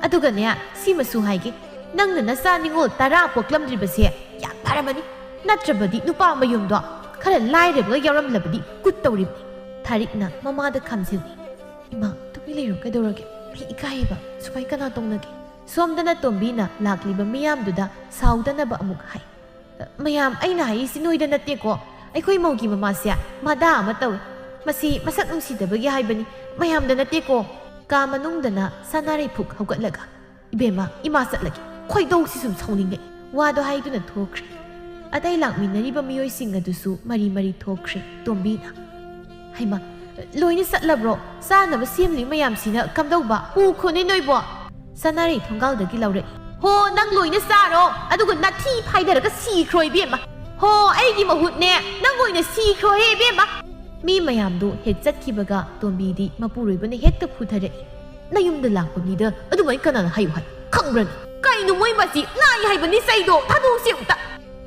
ꯑꯗꯨꯒꯅꯦ, ꯁꯤꯃꯁꯨ ꯍꯥꯏꯒꯦ, ꯅꯪꯅ ꯅꯆꯥ ꯅꯤꯉꯣꯜ ꯇꯔꯥ ꯄꯣꯛꯂꯝꯗ꯭ꯔꯤꯕꯁꯦ ꯌꯥꯝ ꯐꯔꯕꯅꯤ꯫ ꯅꯠꯇ꯭ꯔꯕꯗꯤ ꯅꯨꯄꯥ ꯃꯌꯨꯝꯗꯣ ꯈꯔ ꯂꯥꯏꯔꯕꯒ ꯌꯥꯎꯔꯝꯂꯕꯗꯤ ꯀꯨꯠ ꯇꯧꯔꯤꯕꯅꯤ꯫" ꯊꯥꯔꯤꯛꯅ ꯃꯃꯥꯗ ꯈꯥꯝꯖꯤꯜꯂꯤ꯫ "ꯏꯃꯥ, ꯇꯨꯃꯤꯟ ꯂꯩꯔꯣ, ꯀꯩꯗꯧꯔꯒꯦ? ꯑꯩ ꯏꯀꯥꯏꯌꯦꯕ, ꯁꯨꯃꯥꯏ ꯀꯅꯥ ꯇꯧꯅꯒꯦ?" ꯁꯣꯝꯗꯅ ꯇꯣꯝꯕꯤꯅ ꯂꯥꯛꯂꯤꯕ ꯃꯤꯌꯥꯝꯗꯨꯗ ꯁꯥꯎꯗꯅꯕ ꯑꯃꯨꯛ ꯍꯥꯏ꯫ "ꯃꯌꯥꯝ, ꯑꯩꯅ ꯍꯥꯏꯔꯤꯁꯤ ꯅꯣꯏꯗ ꯅꯠꯇꯦꯀꯣ, ꯑꯩꯈꯣꯏ ꯃꯧꯒꯤ ꯃꯃꯥꯁꯦ ꯃꯗꯥ ꯑꯃ ꯇꯧꯏ꯫ ꯃꯁꯤ ꯃꯁꯛ ꯅꯨꯡꯁꯤꯗꯕꯒꯤ ꯍꯥꯏꯕꯅꯤ, ꯃꯌꯥꯝꯗ ꯅꯠꯇꯦꯀꯣ꯫" ꯀꯥ ꯃꯅꯨꯡꯗꯅ ꯁꯅꯥꯔꯩ ꯐꯨꯛ ꯍꯧꯒꯠꯂꯒ, "ꯏꯕꯦꯝꯃ, ꯏꯃꯥ ꯆꯠꯂꯒꯦ, ꯈꯣꯏꯗꯧꯁꯤ ꯁꯨꯝ ꯁꯥꯎꯅꯤꯡꯉꯦ꯫" ꯋꯥꯗꯣ ꯍꯥꯏꯗꯨꯅ ꯊꯣꯛꯈ꯭ꯔꯦ꯫ ꯑꯇꯩ ꯂꯥꯛꯃꯤꯟꯅꯔꯤꯕ ꯃꯤꯑꯣꯏꯁꯤꯡ ꯑꯗꯨꯁꯨ ꯃꯔꯤ ꯃꯔꯤ ꯊꯣꯛꯈ꯭ꯔꯦ꯫ ꯇꯣꯝꯕꯤꯅ, "ꯍꯩꯃꯥ, ꯂꯣꯏꯅ ꯆꯠꯂꯕ꯭ꯔꯣ? ꯆꯥꯅꯕ ꯁꯦꯝꯂꯤꯕ ꯃꯌꯥꯝꯁꯤꯅ ꯀꯝꯗꯧꯕ? ꯄꯨꯈꯣꯅꯦ ꯅꯣꯏꯕꯣ꯫" ꯁꯅꯥꯔꯩ ꯊꯣꯡꯒꯥꯜꯗꯒꯤ ꯂꯥꯎꯔꯛꯏ꯫ "ꯍꯣ, ꯅꯪ ꯂꯣꯏꯅ ꯆꯥꯔꯣ, ꯑꯗꯨꯒ ꯅꯥꯊꯤ ꯐꯥꯏꯗꯔꯒ ꯁꯤꯈ꯭ꯔꯣ ꯏꯕꯦꯝꯃ꯫ ꯍꯣ, ꯑꯩꯒꯤ ꯃꯍꯨꯠꯅꯦ, ꯅꯪ ꯑꯣꯏꯅ ꯁꯤꯈ꯭ꯔꯣꯍꯦ ꯏꯕꯦꯝꯃ꯫" ꯃꯤ ꯃꯌꯥꯝꯗꯨ ꯍꯦꯛ ꯆꯠꯈꯤꯕꯒ ꯇꯣꯝꯕꯤꯗꯤ ꯃꯄꯨꯔꯣꯏꯕꯅ ꯍꯦꯛꯇ ꯐꯨꯊꯔꯛꯏ꯫ "ꯅꯌꯨꯝꯗ ꯂꯥꯛꯄ ꯃꯤꯗ ꯑꯗꯨꯃꯥꯏꯅ ꯀꯅꯥꯅ ꯍꯥꯏꯌꯨ ꯍꯥꯏ? ꯈꯪꯕ꯭ꯔꯅꯦ?" "ꯀꯩꯅꯣ ꯃꯣꯏ ꯃꯁꯤ ꯅꯥꯏ ꯍꯥꯏꯕꯅꯤ ꯆꯩꯗꯣ, ꯊꯥꯗꯣꯛꯁꯤ ꯑꯃꯨꯛꯇ꯫"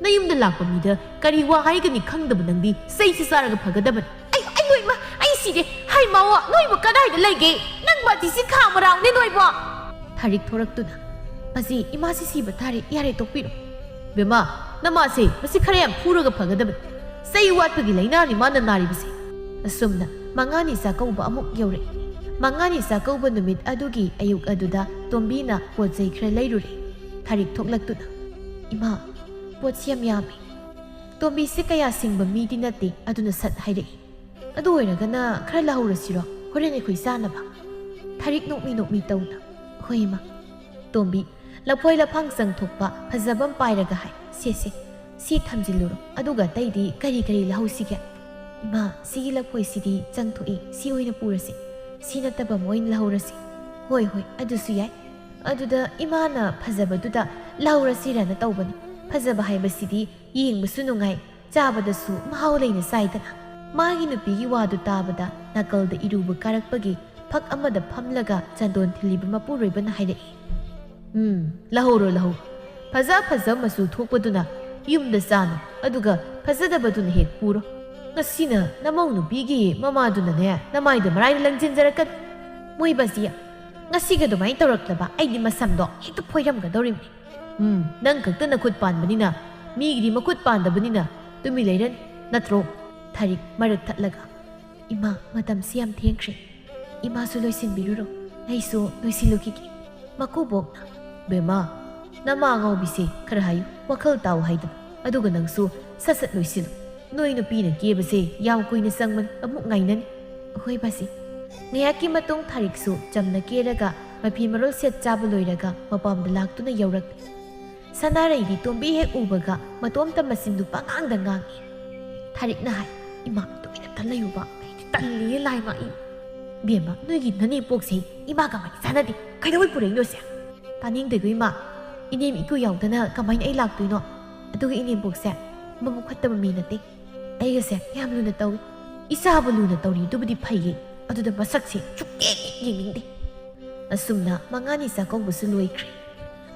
"ꯅꯌꯨꯝꯗ ꯂꯥꯛꯄ ꯃꯤꯗ ꯀꯔꯤ ꯋꯥ ꯍꯥꯏꯒꯅꯤ ꯈꯪꯗꯕ ꯅꯪꯗꯤ ꯆꯩꯁꯤ ꯆꯥꯔꯒ ꯐꯒꯗꯕꯅꯤ꯫" "ꯑꯩ, ꯑꯩ ꯂꯣꯏꯃ, ꯑꯩ ꯁꯤꯔꯦ꯫ ꯍꯩ ꯃꯥꯋꯣ, ꯅꯣꯏꯕꯨ ꯀꯗꯥꯏꯗ ꯂꯩꯒꯦ? ꯅꯪ ꯃꯁꯤꯁꯤ ꯈꯥ ꯃꯔꯥꯡꯅꯦ ꯅꯣꯏꯕꯣ꯫" ꯊꯥꯔꯤꯛ ꯊꯣꯔꯛꯇꯨꯅ, "ꯃꯁꯤ ꯏꯃꯥꯁꯤ ꯁꯤꯕ ꯇꯥꯔꯦ, ꯌꯥꯔꯦ ꯇꯣꯛꯄꯤꯔꯣ꯫" "ꯕꯦꯝꯃ, ꯅꯃꯥꯁꯦ ꯃꯁꯤ ꯈꯔ ꯌꯥꯝ ꯐꯨꯔꯒ ꯐꯒꯗꯕꯅꯤ꯫ ꯆꯩ ꯋꯥꯠꯄꯒꯤ ꯂꯥꯏꯅꯥꯅꯤ ꯃꯥꯅ ꯅꯥꯔꯤꯕꯁꯦ꯫" ꯑꯁꯨꯝꯅ ꯃꯉꯥꯅꯤ ꯆꯥꯛꯀꯧꯕ ꯑꯃꯨꯛ ꯌꯧꯔꯛꯏ꯫ ꯃꯉꯥꯅꯤ ꯆꯥꯛꯀꯧꯕ ꯅꯨꯃꯤꯠ ꯑꯗꯨꯒꯤ ꯑꯌꯨꯛ ꯑꯗꯨꯗ ꯇꯣꯝꯕꯤꯅ ꯄꯣꯠ ꯆꯩ ꯈꯔ ꯂꯩꯔꯨꯔꯦ꯫ ꯊꯥꯔꯤꯛ ꯊꯣꯛꯂꯛꯇꯨꯅ, "ꯏꯃꯥ, ꯄꯣꯠꯁꯤ ꯌꯥꯝ ꯌꯥꯝꯃꯤ꯫" ꯇꯣꯝꯕꯤꯁꯦ ꯀꯌꯥ ꯁꯤꯡꯕ ꯃꯤꯗꯤ ꯅꯠꯇꯦ, ꯑꯗꯨꯅ ꯁꯠ ꯍꯥꯏꯔꯛꯏ, "ꯑꯗꯨ ꯑꯣꯏꯔꯒꯅ ꯈꯔ ꯂꯧꯍꯧꯔꯁꯤꯔꯣ, ꯍꯣꯔꯦꯟ ꯑꯩꯈꯣꯏ ꯆꯥꯅꯕ?" ꯊꯥꯔꯤꯛ ꯅꯣꯛꯃꯤ ꯅꯣꯛꯃꯤ ꯇꯧꯅ, "ꯍꯣꯏ ꯏꯃꯥ꯫" ꯇꯣꯝꯕꯤ ꯂꯐꯣꯏ ꯂꯐꯥꯡ ꯆꯪꯊꯣꯛꯄ ꯐꯖꯕ ꯑꯃ ꯄꯥꯏꯔꯒ ꯍꯥꯏ, "ꯁꯦ ꯁꯦ, ꯁꯤ ꯊꯝꯖꯤꯜꯂꯨꯔꯣ, ꯑꯗꯨꯒ ꯑꯇꯩꯗꯤ ꯀꯔꯤ ꯀꯔꯤ ꯂꯧꯍꯧꯁꯤꯒꯦ?" "ꯏꯃꯥ, ꯁꯤꯒꯤ ꯂꯐꯣꯏꯁꯤꯗꯤ ꯆꯪꯊꯣꯛꯏ, ꯁꯤ ꯑꯣꯏꯅ ꯄꯨꯔꯁꯤ, ꯁꯤ ꯅꯠꯇꯕ ꯑꯃ ꯑꯣꯏꯅ ꯂꯧꯍꯧꯔꯁꯤ꯫" "ꯍꯣꯏ ꯍꯣꯏ, ꯑꯗꯨꯁꯨ ꯌꯥꯏ꯫ ꯑꯗꯨꯗ ꯏꯃꯥꯅ ꯐꯖꯕꯗꯨꯗ ꯂꯧꯍꯧꯔꯁꯤꯔꯅ ꯇꯧꯕꯅꯤ꯫ ꯐꯖꯕ ꯍꯥꯏꯕꯁꯤꯗꯤ ꯌꯦꯡꯕꯁꯨ ꯅꯨꯡꯉꯥꯏ, ꯆꯥꯕꯗꯁꯨ ꯃꯍꯥꯎ ꯂꯩꯅ ꯆꯥꯏꯗꯅ꯫" ꯃꯥꯒꯤ ꯅꯨꯄꯤꯒꯤ ꯋꯥꯗꯨ ꯇꯥꯕꯗ ꯅꯥꯀꯜꯗ ꯏꯔꯨꯕ ꯀꯥꯔꯛꯄꯒꯤ ꯐꯛ ꯑꯃꯗ ꯐꯝꯂꯒ ꯆꯟꯗꯣꯟ ꯊꯤꯜꯂꯤꯕ ꯃꯄꯨꯔꯣꯏꯕꯅ ꯍꯥꯏꯔꯛꯏ, "ꯎꯝ, ꯂꯧꯍꯧꯔꯣ, ꯂꯧꯍꯧꯔꯣ꯫ ꯐꯖ ꯐꯖ ꯃꯆꯨ ꯊꯣꯛꯄꯗꯨꯅ ꯌꯨꯝꯗ ꯆꯥꯅ, ꯑꯗꯨꯒ ꯐꯖꯗꯕꯗꯨꯅ ꯍꯦꯛ ꯄꯨꯔꯣ꯫ ꯉꯁꯤꯅ ꯅꯃꯧ ꯅꯨꯄꯤꯒꯤ ꯃꯃꯥꯗꯨꯅꯅꯦ ꯅꯃꯥꯏꯗ ꯃꯔꯥꯏꯅ ꯂꯪꯁꯤꯟꯖꯔꯛꯀꯅꯤ꯫ ꯃꯣꯏ ꯕꯥꯖꯤ, ꯉꯁꯤꯒ ꯑꯗꯨꯃꯥꯏꯅ ꯇꯧꯔꯛꯂꯕ ꯑꯩꯗꯤ ꯃꯁꯝꯗꯣ ꯍꯦꯛꯇ ꯐꯣꯏꯔꯝꯒꯗꯧꯔꯤꯕꯅꯤ꯫ ꯎꯝ, ꯅꯪ ꯈꯛꯇ ꯅꯈꯨꯠ ꯄꯥꯟꯕꯅꯤꯅ, ꯃꯤꯒꯤꯗꯤ ꯃꯈꯨꯠ ꯄꯥꯟꯗꯕꯅꯤꯅ ꯇꯨꯃꯤꯟ ꯂꯩꯔꯅꯤ, ꯅꯠꯇ꯭ꯔꯣ?" ꯊꯥꯔꯤꯛ ꯃꯔꯛ ꯊꯠꯂꯒ, "ꯏꯃꯥ, ꯃꯇꯝꯁꯤ ꯌꯥꯝ ꯊꯦꯡꯈ꯭ꯔꯦ꯫ ꯏꯃꯥꯁꯨ ꯂꯣꯏꯁꯤꯟꯕꯤꯔꯨꯔꯣ, ꯑꯩꯁꯨ ꯂꯣꯏꯁꯤꯜꯂꯨꯈꯤꯒꯦ꯫" ꯃꯀꯨꯕꯣꯛꯅ, "ꯕꯦꯝꯃ, ꯅꯃꯥ ꯑꯉꯥꯎꯕꯤꯁꯦ ꯈꯔ ꯍꯥꯏꯌꯨ, ꯋꯥꯈꯜ ꯇꯥꯎ ꯍꯥꯏꯗꯅ, ꯑꯗꯨꯒ ꯅꯪꯁꯨ ꯁꯠ ꯁꯠ ꯂꯣꯏꯁꯤꯜꯂꯨ꯫ ꯅꯣꯏ ꯅꯨꯄꯤꯅ ꯀꯦꯕꯁꯦ ꯌꯥꯝ ꯀꯨꯏꯅ ꯆꯪꯕꯅꯤ, ꯑꯃꯨꯛ ꯉꯥꯏꯅꯅꯤ꯫" "ꯍꯣꯏ ꯕꯥꯖꯤ꯫" ꯉꯥꯏꯍꯥꯛꯀꯤ ꯃꯇꯨꯡ ꯊꯥꯔꯤꯛꯁꯨ ꯆꯝꯅ ꯀꯦꯔꯒ ꯃꯐꯤ ꯃꯔꯣꯜ ꯁꯦꯠ ꯆꯥꯕ ꯂꯣꯏꯔꯒ ꯃꯄꯥꯝꯗ ꯂꯥꯛꯇꯨꯅ ꯌꯧꯔꯛꯂꯦ꯫ ꯁꯅꯥꯔꯩꯗꯤ ꯇꯣꯝꯕꯤ ꯍꯦꯛ ꯎꯕꯒ ꯃꯇꯣꯝꯇ ꯃꯆꯤꯟꯗꯨ ꯄꯉꯥꯡꯗ ꯉꯥꯡꯏ꯫ ꯊꯥꯔꯤꯛꯅ ꯍꯥꯏ, "ꯏꯃꯥ, ꯇꯨꯃꯤꯟ ꯑꯝꯇ ꯂꯩꯌꯨꯕ, ꯑꯩꯗꯤ ꯇꯜꯂꯤꯌꯦ ꯂꯥꯏꯃ ꯑꯩ꯫" "ꯕꯦꯝꯃ, ꯅꯣꯏꯒꯤ ꯅꯅꯦꯝꯄꯣꯛꯁꯦ ꯏꯃꯥꯒ ꯃꯔꯤ ꯆꯥꯟꯅꯗꯦ, ꯀꯩꯗꯧꯕꯩ ꯄꯨꯔꯛꯏꯅꯣ ꯁꯦ?" "ꯇꯥꯅꯤꯡꯗꯦꯀꯣ ꯏꯃꯥ, ꯏꯅꯦꯝ ꯏꯀꯨ ꯌꯥꯎꯗꯅ ꯀꯃꯥꯏꯅ ꯑꯩ ꯂꯥꯛꯇꯣꯏꯅꯣ? ꯑꯗꯨꯒ ꯏꯅꯦꯝꯄꯣꯛꯁꯦ ꯃꯕꯨꯛ ꯐꯠꯇꯕ ꯃꯤ ꯅꯠꯇꯦ, ꯑꯩꯒꯁꯦ ꯌꯥꯝ ꯂꯨꯅ ꯇꯧꯏ꯫ ꯏꯆꯥꯕꯨ ꯂꯨꯅ ꯇꯧꯔꯤꯗꯨꯕꯨꯗꯤ ꯐꯩꯌꯦ, ꯑꯗꯨꯗ ꯃꯁꯛꯁꯦ ꯁꯨꯛꯌꯦꯡ ꯌꯦꯡꯅꯤꯡꯗꯦ꯫" ꯑꯁꯨꯝꯅ ꯃꯉꯥꯅꯤ ꯆꯥꯛꯀꯧꯕꯁꯨ ꯂꯣꯏꯈ꯭ꯔꯦ꯫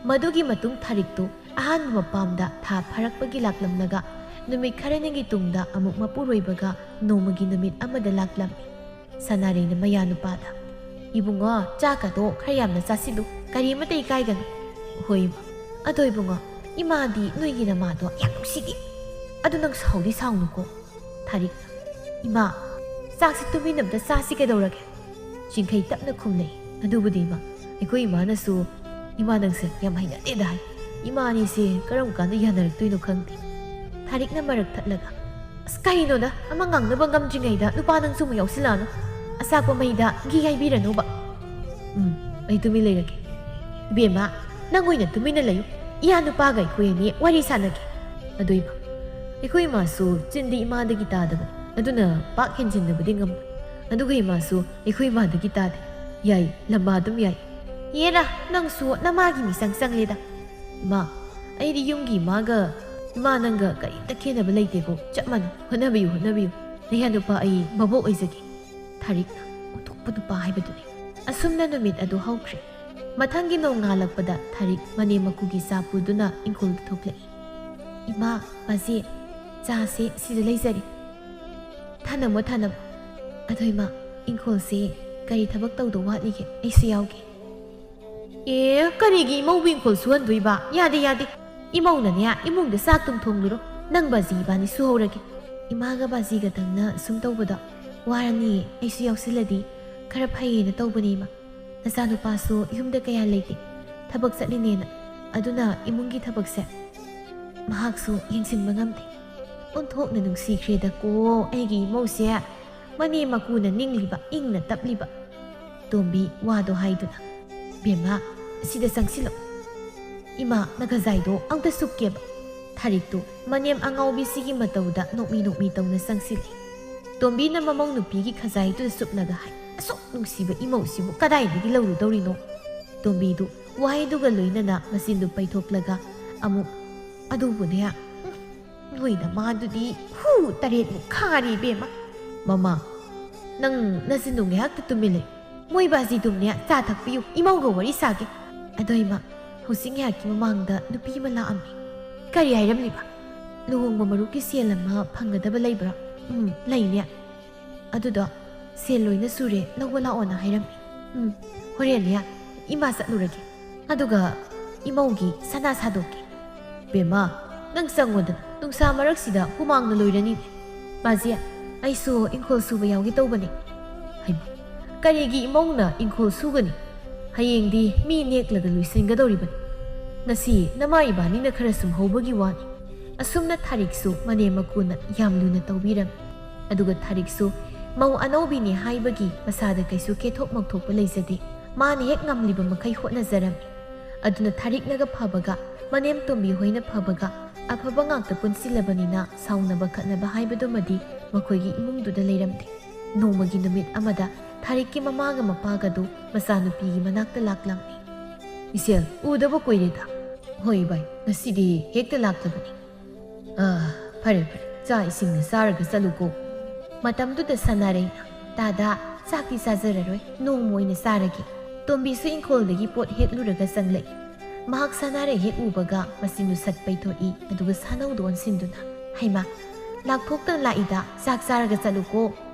ꯃꯗꯨꯒꯤ ꯃꯇꯨꯡ ꯊꯥꯔꯤꯛꯇꯨ ꯑꯍꯥꯟꯕ ꯃꯄꯥꯝꯗ ꯊꯥ ꯐꯥꯔꯛꯄꯒꯤ ꯂꯥꯛꯂꯝꯂꯒ ꯅꯨꯃꯤꯠ ꯈꯔꯅꯤꯒꯤ ꯇꯨꯡꯗ ꯑꯃꯨꯛ ꯃꯄꯨꯔꯣꯏꯕꯒ ꯅꯣꯡꯃꯒꯤ ꯅꯨꯃꯤꯠ ꯑꯃꯗ ꯂꯥꯛꯂꯝꯃꯤ꯫ ꯁꯅꯥꯔꯩꯅ ꯃꯌꯥ ꯅꯨꯄꯥꯗ, "ꯏꯕꯨꯡꯉꯣ, ꯆꯥꯛꯀꯗꯣ ꯈꯔ ꯌꯥꯝꯅ ꯆꯥꯁꯤꯜꯂꯨ, ꯀꯔꯤꯃꯇ ꯏꯀꯥꯏꯒꯅꯨ꯫" "ꯍꯣꯏ ꯏꯃꯥ꯫ ꯑꯗꯣ ꯏꯕꯨꯡꯉꯣ, ꯏꯃꯥꯗꯤ ꯅꯣꯏꯒꯤ ꯅꯃꯥꯗꯣ ꯌꯥꯝ ꯅꯨꯡꯁꯤꯗꯦ꯫ ꯑꯗꯨ ꯅꯪ ꯁꯥꯎꯗꯤ ꯁꯥꯎꯅꯨꯀꯣ꯫" ꯊꯥꯔꯤꯛꯅ, "ꯏꯃꯥ, ꯆꯥꯛꯁꯤ ꯇꯨꯃꯤꯟꯅ ꯑꯝꯇ ꯆꯥꯁꯤ ꯀꯩꯗꯧꯔꯒꯦ?" ꯆꯤꯡꯈꯩ ꯇꯞꯅ ꯈꯨꯝꯂꯛꯏ꯫ "ꯑꯗꯨꯕꯨꯗꯤ ꯏꯃꯥ, ꯑꯩꯈꯣꯏ ꯏꯃꯥꯅꯁꯨ ꯏꯃꯥ ꯅꯪꯁꯦ ꯌꯥꯝ ꯍꯩꯅꯗꯦꯗ ꯍꯥꯏ꯫ ꯏꯃꯥ ꯑꯅꯤꯁꯦ ꯀꯔꯝ ꯀꯥꯟꯗ ꯌꯥꯅꯔꯛꯇꯣꯏꯅꯣ ꯈꯪꯗꯦ꯫" ꯊꯥꯔꯤꯛꯅ ꯃꯔꯛ ꯊꯠꯂꯒ, "ꯑꯁ, ꯀꯩꯅꯣꯗ, ꯑꯃ ꯉꯥꯡꯅꯕ ꯉꯝꯗ꯭ꯔꯤꯉꯩꯗ ꯅꯨꯄꯥ ꯅꯪꯁꯨ ꯑꯃꯨꯛ ꯌꯥꯎꯁꯤꯜꯂꯛꯑꯅꯨ꯫ ꯑꯆꯥꯛꯄ ꯃꯩꯗ ꯘꯤ ꯍꯩꯕꯤꯔꯅꯨꯕ꯫" ꯎꯝ, ꯑꯩ ꯇꯨꯃꯤꯟ ꯂꯩꯔꯒꯦ꯫ ꯏꯕꯦꯝꯃ, ꯅꯪ ꯑꯣꯏꯅ ꯇꯨꯃꯤꯟꯅ ꯂꯩꯌꯨ꯫ ꯏꯌꯥ ꯅꯨꯄꯥꯒ ꯑꯩꯈꯣꯏ ꯑꯅꯤ ꯋꯥꯔꯤ ꯁꯥꯟꯅꯒꯦ꯫ ꯑꯗꯣ ꯏꯃꯥ, ꯑꯩꯈꯣꯏ ꯏꯃꯥꯁꯨ ꯆꯤꯟꯗꯤ ꯏꯃꯥꯗꯒꯤ ꯇꯥꯗꯕ, ꯑꯗꯨꯅ ꯄꯥꯛ ꯍꯦꯟꯖꯤꯟꯅꯕꯗꯤ ꯉꯝꯃꯣꯏ꯫ ꯑꯗꯨꯒ ꯏꯃꯥꯁꯨ ꯑꯩꯈꯣꯏ ꯏꯃꯥꯗꯒꯤ ꯇꯥꯗꯦ꯫ ꯌꯥꯏ, ꯂꯝꯕꯥ ꯑꯗꯨꯝ ꯌꯥꯏ꯫ ꯌꯦꯔꯥ, ꯅꯪꯁꯨ ꯅꯃꯥꯒꯤ ꯃꯤꯆꯪ ꯆꯪꯂꯦꯗ꯫ ꯏꯃꯥ, ꯑꯩꯗꯤ ꯌꯨꯝꯒꯤ ꯏꯃꯥꯒ ꯏꯃꯥ ꯅꯪꯒ ꯀꯔꯤꯝꯇ ꯈꯦꯠꯅꯕ ꯂꯩꯇꯦꯀꯣ꯫ ꯆꯞ ꯃꯥꯟꯅꯩ꯫ ꯍꯣꯠꯅꯕꯤꯌꯨ, ꯍꯣꯠꯅꯕꯤꯌꯨ꯫ ꯅꯌꯥ ꯅꯨꯄꯥ ꯑꯩ ꯃꯕꯣꯛ ꯑꯣꯏꯖꯒꯦ꯫ ꯊꯥꯔꯤꯛꯅ ꯑꯣꯟꯊꯣꯛꯄ ꯅꯨꯄꯥ ꯍꯥꯏꯕꯗꯨꯅꯤ꯫ ꯑꯁꯨꯝꯅ ꯅꯨꯃꯤꯠ ꯑꯗꯨ ꯍꯧꯈ꯭ꯔꯦ꯫ ꯃꯊꯪꯒꯤ ꯅꯣꯡꯉꯥꯜꯂꯛꯄꯗ ꯊꯥꯔꯤꯛ ꯃꯅꯦꯝ ꯃꯀꯨꯒꯤ ꯆꯥ ꯄꯨꯗꯨꯅ ꯏꯪꯈꯣꯜꯗ ꯊꯣꯛꯂꯛꯏ꯫ "ꯏꯃꯥ, ꯕꯥꯖꯤ, ꯆꯥꯁꯦ ꯁꯤꯗ ꯂꯩꯖꯔꯦ꯫ ꯊꯥꯅꯝꯃꯣ, ꯊꯥꯅꯝꯃꯣ꯫ ꯑꯗꯣ ꯏꯃꯥ, ꯏꯪꯈꯣꯜꯁꯦ ꯀꯔꯤ ꯊꯕꯛ ꯇꯧꯗꯧ ꯋꯥꯠꯂꯤꯒꯦ? ꯑꯩꯁꯨ ꯌꯥꯎꯒꯦ꯫" "ꯑꯦ, ꯀꯔꯤꯒꯤ ꯏꯃꯧꯕꯨ ꯏꯪꯈꯣꯜ ꯁꯨꯍꯟꯗꯣꯏꯕ? ꯌꯥꯗꯦ, ꯌꯥꯗꯦ꯫ ꯏꯃꯧꯅꯅꯦ, ꯏꯃꯨꯡꯗ ꯆꯥꯛ ꯇꯨꯝ ꯊꯣꯡꯂꯨꯔꯣ꯫ ꯅꯪ ꯕꯥꯖꯤ ꯏꯕꯥꯅꯤ ꯁꯨꯍꯧꯔꯒꯦ꯫" "ꯏꯃꯥꯒ ꯕꯥꯖꯤꯒꯗꯪꯅ ꯁꯨꯝ ꯇꯧꯕꯗꯣ ꯋꯥꯔꯅꯤꯌꯦ꯫ ꯑꯩꯁꯨ ꯌꯥꯎꯁꯤꯜꯂꯗꯤ ꯈꯔ ꯐꯩꯌꯦꯅ ꯇꯧꯕꯅꯦ, ꯏꯃꯥ꯫ ꯅꯆꯥꯅꯨꯄꯥꯁꯨ ꯌꯨꯝꯗ ꯀꯌꯥ ꯂꯩꯇꯦ꯫ ꯊꯕꯛ ꯆꯠꯂꯤꯅꯦꯅ꯫ ꯑꯗꯨꯅ ꯏꯃꯨꯡꯒꯤ ꯊꯕꯛꯁꯦ ꯃꯍꯥꯛꯁꯨ ꯌꯦꯡꯁꯤꯟꯕ ꯉꯝꯗꯦ꯫" ꯑꯣꯟꯊꯣꯛꯅ ꯅꯨꯡꯁꯤꯈ꯭ꯔꯦꯗꯀꯣ ꯑꯩꯒꯤ ꯏꯃꯧꯁꯦ꯫ ꯃꯅꯦꯝ ꯃꯀꯨꯅ ꯅꯤꯡꯂꯤꯕ, ꯏꯪꯅ ꯇꯞꯂꯤꯕ꯫ ꯇꯣꯝꯕꯤ ꯋꯥꯗꯣ ꯍꯥꯏꯗꯨꯅ, "ꯕꯦꯝꯃ, ꯁꯤꯗ ꯆꯪꯁꯤꯜꯂꯣ꯫ ꯏꯃꯥ, ꯅꯈꯖꯥꯏꯗꯣ ꯑꯝꯇ ꯁꯨꯞꯀꯦꯕ꯫" ꯊꯥꯔꯤꯛꯇꯨ ꯃꯅꯦꯝ ꯑꯉꯥꯎꯕꯤꯁꯤꯒꯤ ꯃꯇꯧꯗ ꯅꯣꯛꯃꯤ ꯅꯣꯛꯃꯤ ꯇꯧꯅ ꯆꯪꯁꯤꯜꯂꯤ꯫ ꯇꯣꯝꯕꯤꯅ ꯃꯃꯧ ꯅꯨꯄꯤꯒꯤ ꯈꯖꯥꯏꯗꯨꯗ ꯁꯨꯞꯂꯒ ꯍꯥꯏ, "ꯑꯁꯨꯛ ꯅꯨꯡꯁꯤꯕ ꯏꯃꯧꯁꯤꯕꯨ ꯀꯗꯥꯏꯗꯒꯤ ꯂꯧꯔꯨꯗꯧꯔꯤꯅꯣ?" ꯇꯣꯝꯕꯤꯗꯨ ꯋꯥꯍꯩꯗꯨꯒ ꯂꯣꯏꯅꯅ ꯃꯆꯤꯟꯗꯨ ꯄꯩꯊꯣꯛꯂꯒ ꯑꯃꯨꯛ, "ꯑꯗꯨꯕꯨꯅꯦ, ꯎꯝ, ꯅꯣꯏ ꯅꯃꯥꯗꯨꯗꯤ ꯍꯨ ꯇꯔꯦꯠꯃꯨꯛ ꯈꯥꯔꯦ ꯏꯕꯦꯝꯃ꯫" "ꯃꯃꯥ, ꯅꯪ ꯅꯆꯤꯟꯗꯨ ꯉꯥꯏꯍꯥꯛꯇ ꯇꯨꯃꯤꯟ ꯂꯩ꯫ ꯃꯣꯏ ꯕꯥꯖꯤꯗꯨꯝꯅꯦ ꯆꯥ ꯊꯛꯄꯤꯌꯨ, ꯏꯃꯧꯒ ꯋꯥꯔꯤ ꯁꯥꯒꯦ꯫" ꯑꯗꯣ ꯏꯃꯥ, ꯍꯧꯖꯤꯛ ꯉꯥꯏꯍꯥꯛꯀꯤ ꯃꯃꯥꯡꯗ ꯅꯨꯄꯤ ꯑꯃ ꯂꯥꯛꯑꯝꯃꯤ꯫ "ꯀꯔꯤ ꯍꯥꯏꯔꯝꯂꯤꯕ?" "ꯂꯨꯍꯣꯡꯕ ꯃꯔꯨꯞꯀꯤ ꯁꯦꯜ ꯑꯃ ꯐꯪꯒꯗꯕ ꯂꯩꯕ꯭ꯔꯥ?" "ꯎꯝ, ꯂꯩꯅꯦ꯫ ꯑꯗꯨꯗꯣ ꯁꯦꯜ ꯂꯣꯏꯅ ꯁꯨꯔꯦ, ꯂꯧꯕ ꯂꯥꯛꯑꯣꯅ ꯍꯥꯏꯔꯝꯃꯤ꯫" "ꯎꯝ, ꯍꯣꯔꯦꯟꯅꯦ ꯏꯃꯥ ꯆꯠꯂꯨꯔꯒꯦ꯫ ꯑꯗꯨꯒ ꯏꯃꯧꯒꯤ ꯁꯅꯥ ꯁꯥꯗꯣꯛꯀꯦ꯫" "ꯕꯦꯝꯃ, ꯅꯪ ꯆꯪꯉꯣꯗꯅ, ꯅꯨꯡꯁꯥ ꯃꯔꯛꯁꯤꯗ ꯍꯨꯃꯥꯡꯅ ꯂꯣꯏꯔꯅꯤꯅꯦ꯫" "ꯕꯥꯖꯤ, ꯑꯩꯁꯨ ꯏꯪꯈꯣꯜ ꯁꯨꯕ ꯌꯥꯎꯒꯦ ꯇꯧꯕꯅꯦ꯫" "ꯍꯩꯃꯥ, ꯀꯔꯤꯒꯤ ꯏꯃꯧꯅ ꯏꯪꯈꯣꯜ ꯁꯨꯒꯅꯤ? ꯍꯌꯦꯡꯗꯤ ꯃꯤ ꯅꯦꯛꯂꯒ ꯂꯣꯏꯁꯤꯟꯒꯗꯧꯔꯤꯕꯅꯤ꯫ ꯉꯁꯤ ꯅꯃꯥ ꯏꯕꯥꯅꯤꯅ ꯈꯔ ꯁꯨꯝꯍꯧꯕꯒꯤ ꯋꯥꯅꯤ꯫" ꯑꯁꯨꯝꯅ ꯊꯥꯔꯤꯛꯁꯨ ꯃꯅꯦꯝ ꯃꯀꯨꯅ ꯌꯥꯝ ꯂꯨꯅ ꯇꯧꯕꯤꯔꯝꯃꯤ꯫ ꯑꯗꯨꯒ ꯊꯥꯔꯤꯛꯁꯨ ꯃꯧ ꯑꯅꯧꯕꯤꯅꯤ ꯍꯥꯏꯕꯒꯤ ꯃꯁꯥꯗ ꯀꯩꯁꯨ ꯀꯦꯊꯣꯛ ꯃꯧꯊꯣꯛꯄ ꯂꯩꯖꯗꯦ꯫ ꯃꯥꯅ ꯍꯦꯛ ꯉꯝꯂꯤꯕ ꯃꯈꯩ ꯍꯣꯠꯅꯖꯔꯝꯃꯤ꯫ ꯑꯗꯨꯅ ꯊꯥꯔꯤꯛꯅꯒ ꯐꯕꯒ, ꯃꯅꯦꯝ ꯇꯣꯝꯕꯤ ꯍꯣꯏꯅ ꯐꯕꯒ, ꯑꯐꯕ ꯉꯥꯛꯇ ꯄꯨꯟꯁꯤꯜꯂꯕꯅꯤꯅ ꯁꯥꯎꯅꯕ ꯈꯠꯅꯕ ꯍꯥꯏꯕꯗꯨꯃꯗꯤ ꯃꯈꯣꯏꯒꯤ ꯏꯃꯨꯡꯗꯨꯗ ꯂꯩꯔꯝꯗꯦ꯫ ꯅꯣꯡꯃꯒꯤ ꯅꯨꯃꯤꯠ ꯑꯃꯗ ꯊꯥꯔꯤꯛꯀꯤ ꯃꯃꯥꯒ ꯃꯄꯥꯒꯗꯨ ꯃꯆꯥꯅꯨꯄꯤꯒꯤ ꯃꯅꯥꯛꯇ ꯂꯥꯛꯂꯝꯃꯤ꯫ "ꯏꯆꯦꯜ, ꯎꯗꯕ ꯀꯨꯏꯔꯦꯗ꯫ ꯍꯣꯏ ꯏꯕꯥꯏ, ꯉꯁꯤꯗꯤ ꯍꯦꯛꯇ ꯂꯥꯛꯇꯕꯅꯤ꯫ ꯑꯥ, ꯐꯔꯦ ꯐꯔꯦ, ꯆꯥꯛ ꯏꯁꯤꯡꯅ ꯆꯥꯔꯒ ꯆꯠꯂꯨꯀꯣ꯫" ꯃꯇꯝꯗꯨꯗ ꯁꯅꯥꯔꯩꯅ, "ꯇꯥꯗ, ꯆꯥꯛꯇꯤ ꯆꯥꯖꯔꯔꯣꯏ, ꯅꯣꯡꯃ ꯑꯣꯏꯅ ꯆꯥꯔꯒꯦ꯫" ꯇꯣꯝꯕꯤꯁꯨ ꯏꯪꯈꯣꯜꯗꯒꯤ ꯄꯣꯠ ꯍꯦꯛꯂꯨꯔꯒ ꯆꯪꯂꯛꯏ꯫ ꯃꯍꯥꯛ ꯁꯅꯥꯔꯩ ꯍꯦꯛ ꯎꯕꯒ ꯃꯆꯤꯟꯗꯨ ꯁꯠ ꯄꯩꯊꯣꯛꯏ, ꯑꯗꯨꯒ ꯁꯥꯅꯧꯗ ꯑꯣꯟꯁꯤꯟꯗꯨꯅ, "ꯍꯩꯃꯥ, ꯂꯥꯛꯊꯣꯛꯇꯅ ꯂꯥꯛꯏꯗ, ꯆꯥꯛ ꯆꯥꯔꯒ ꯆꯠꯂꯨꯀꯣ꯫"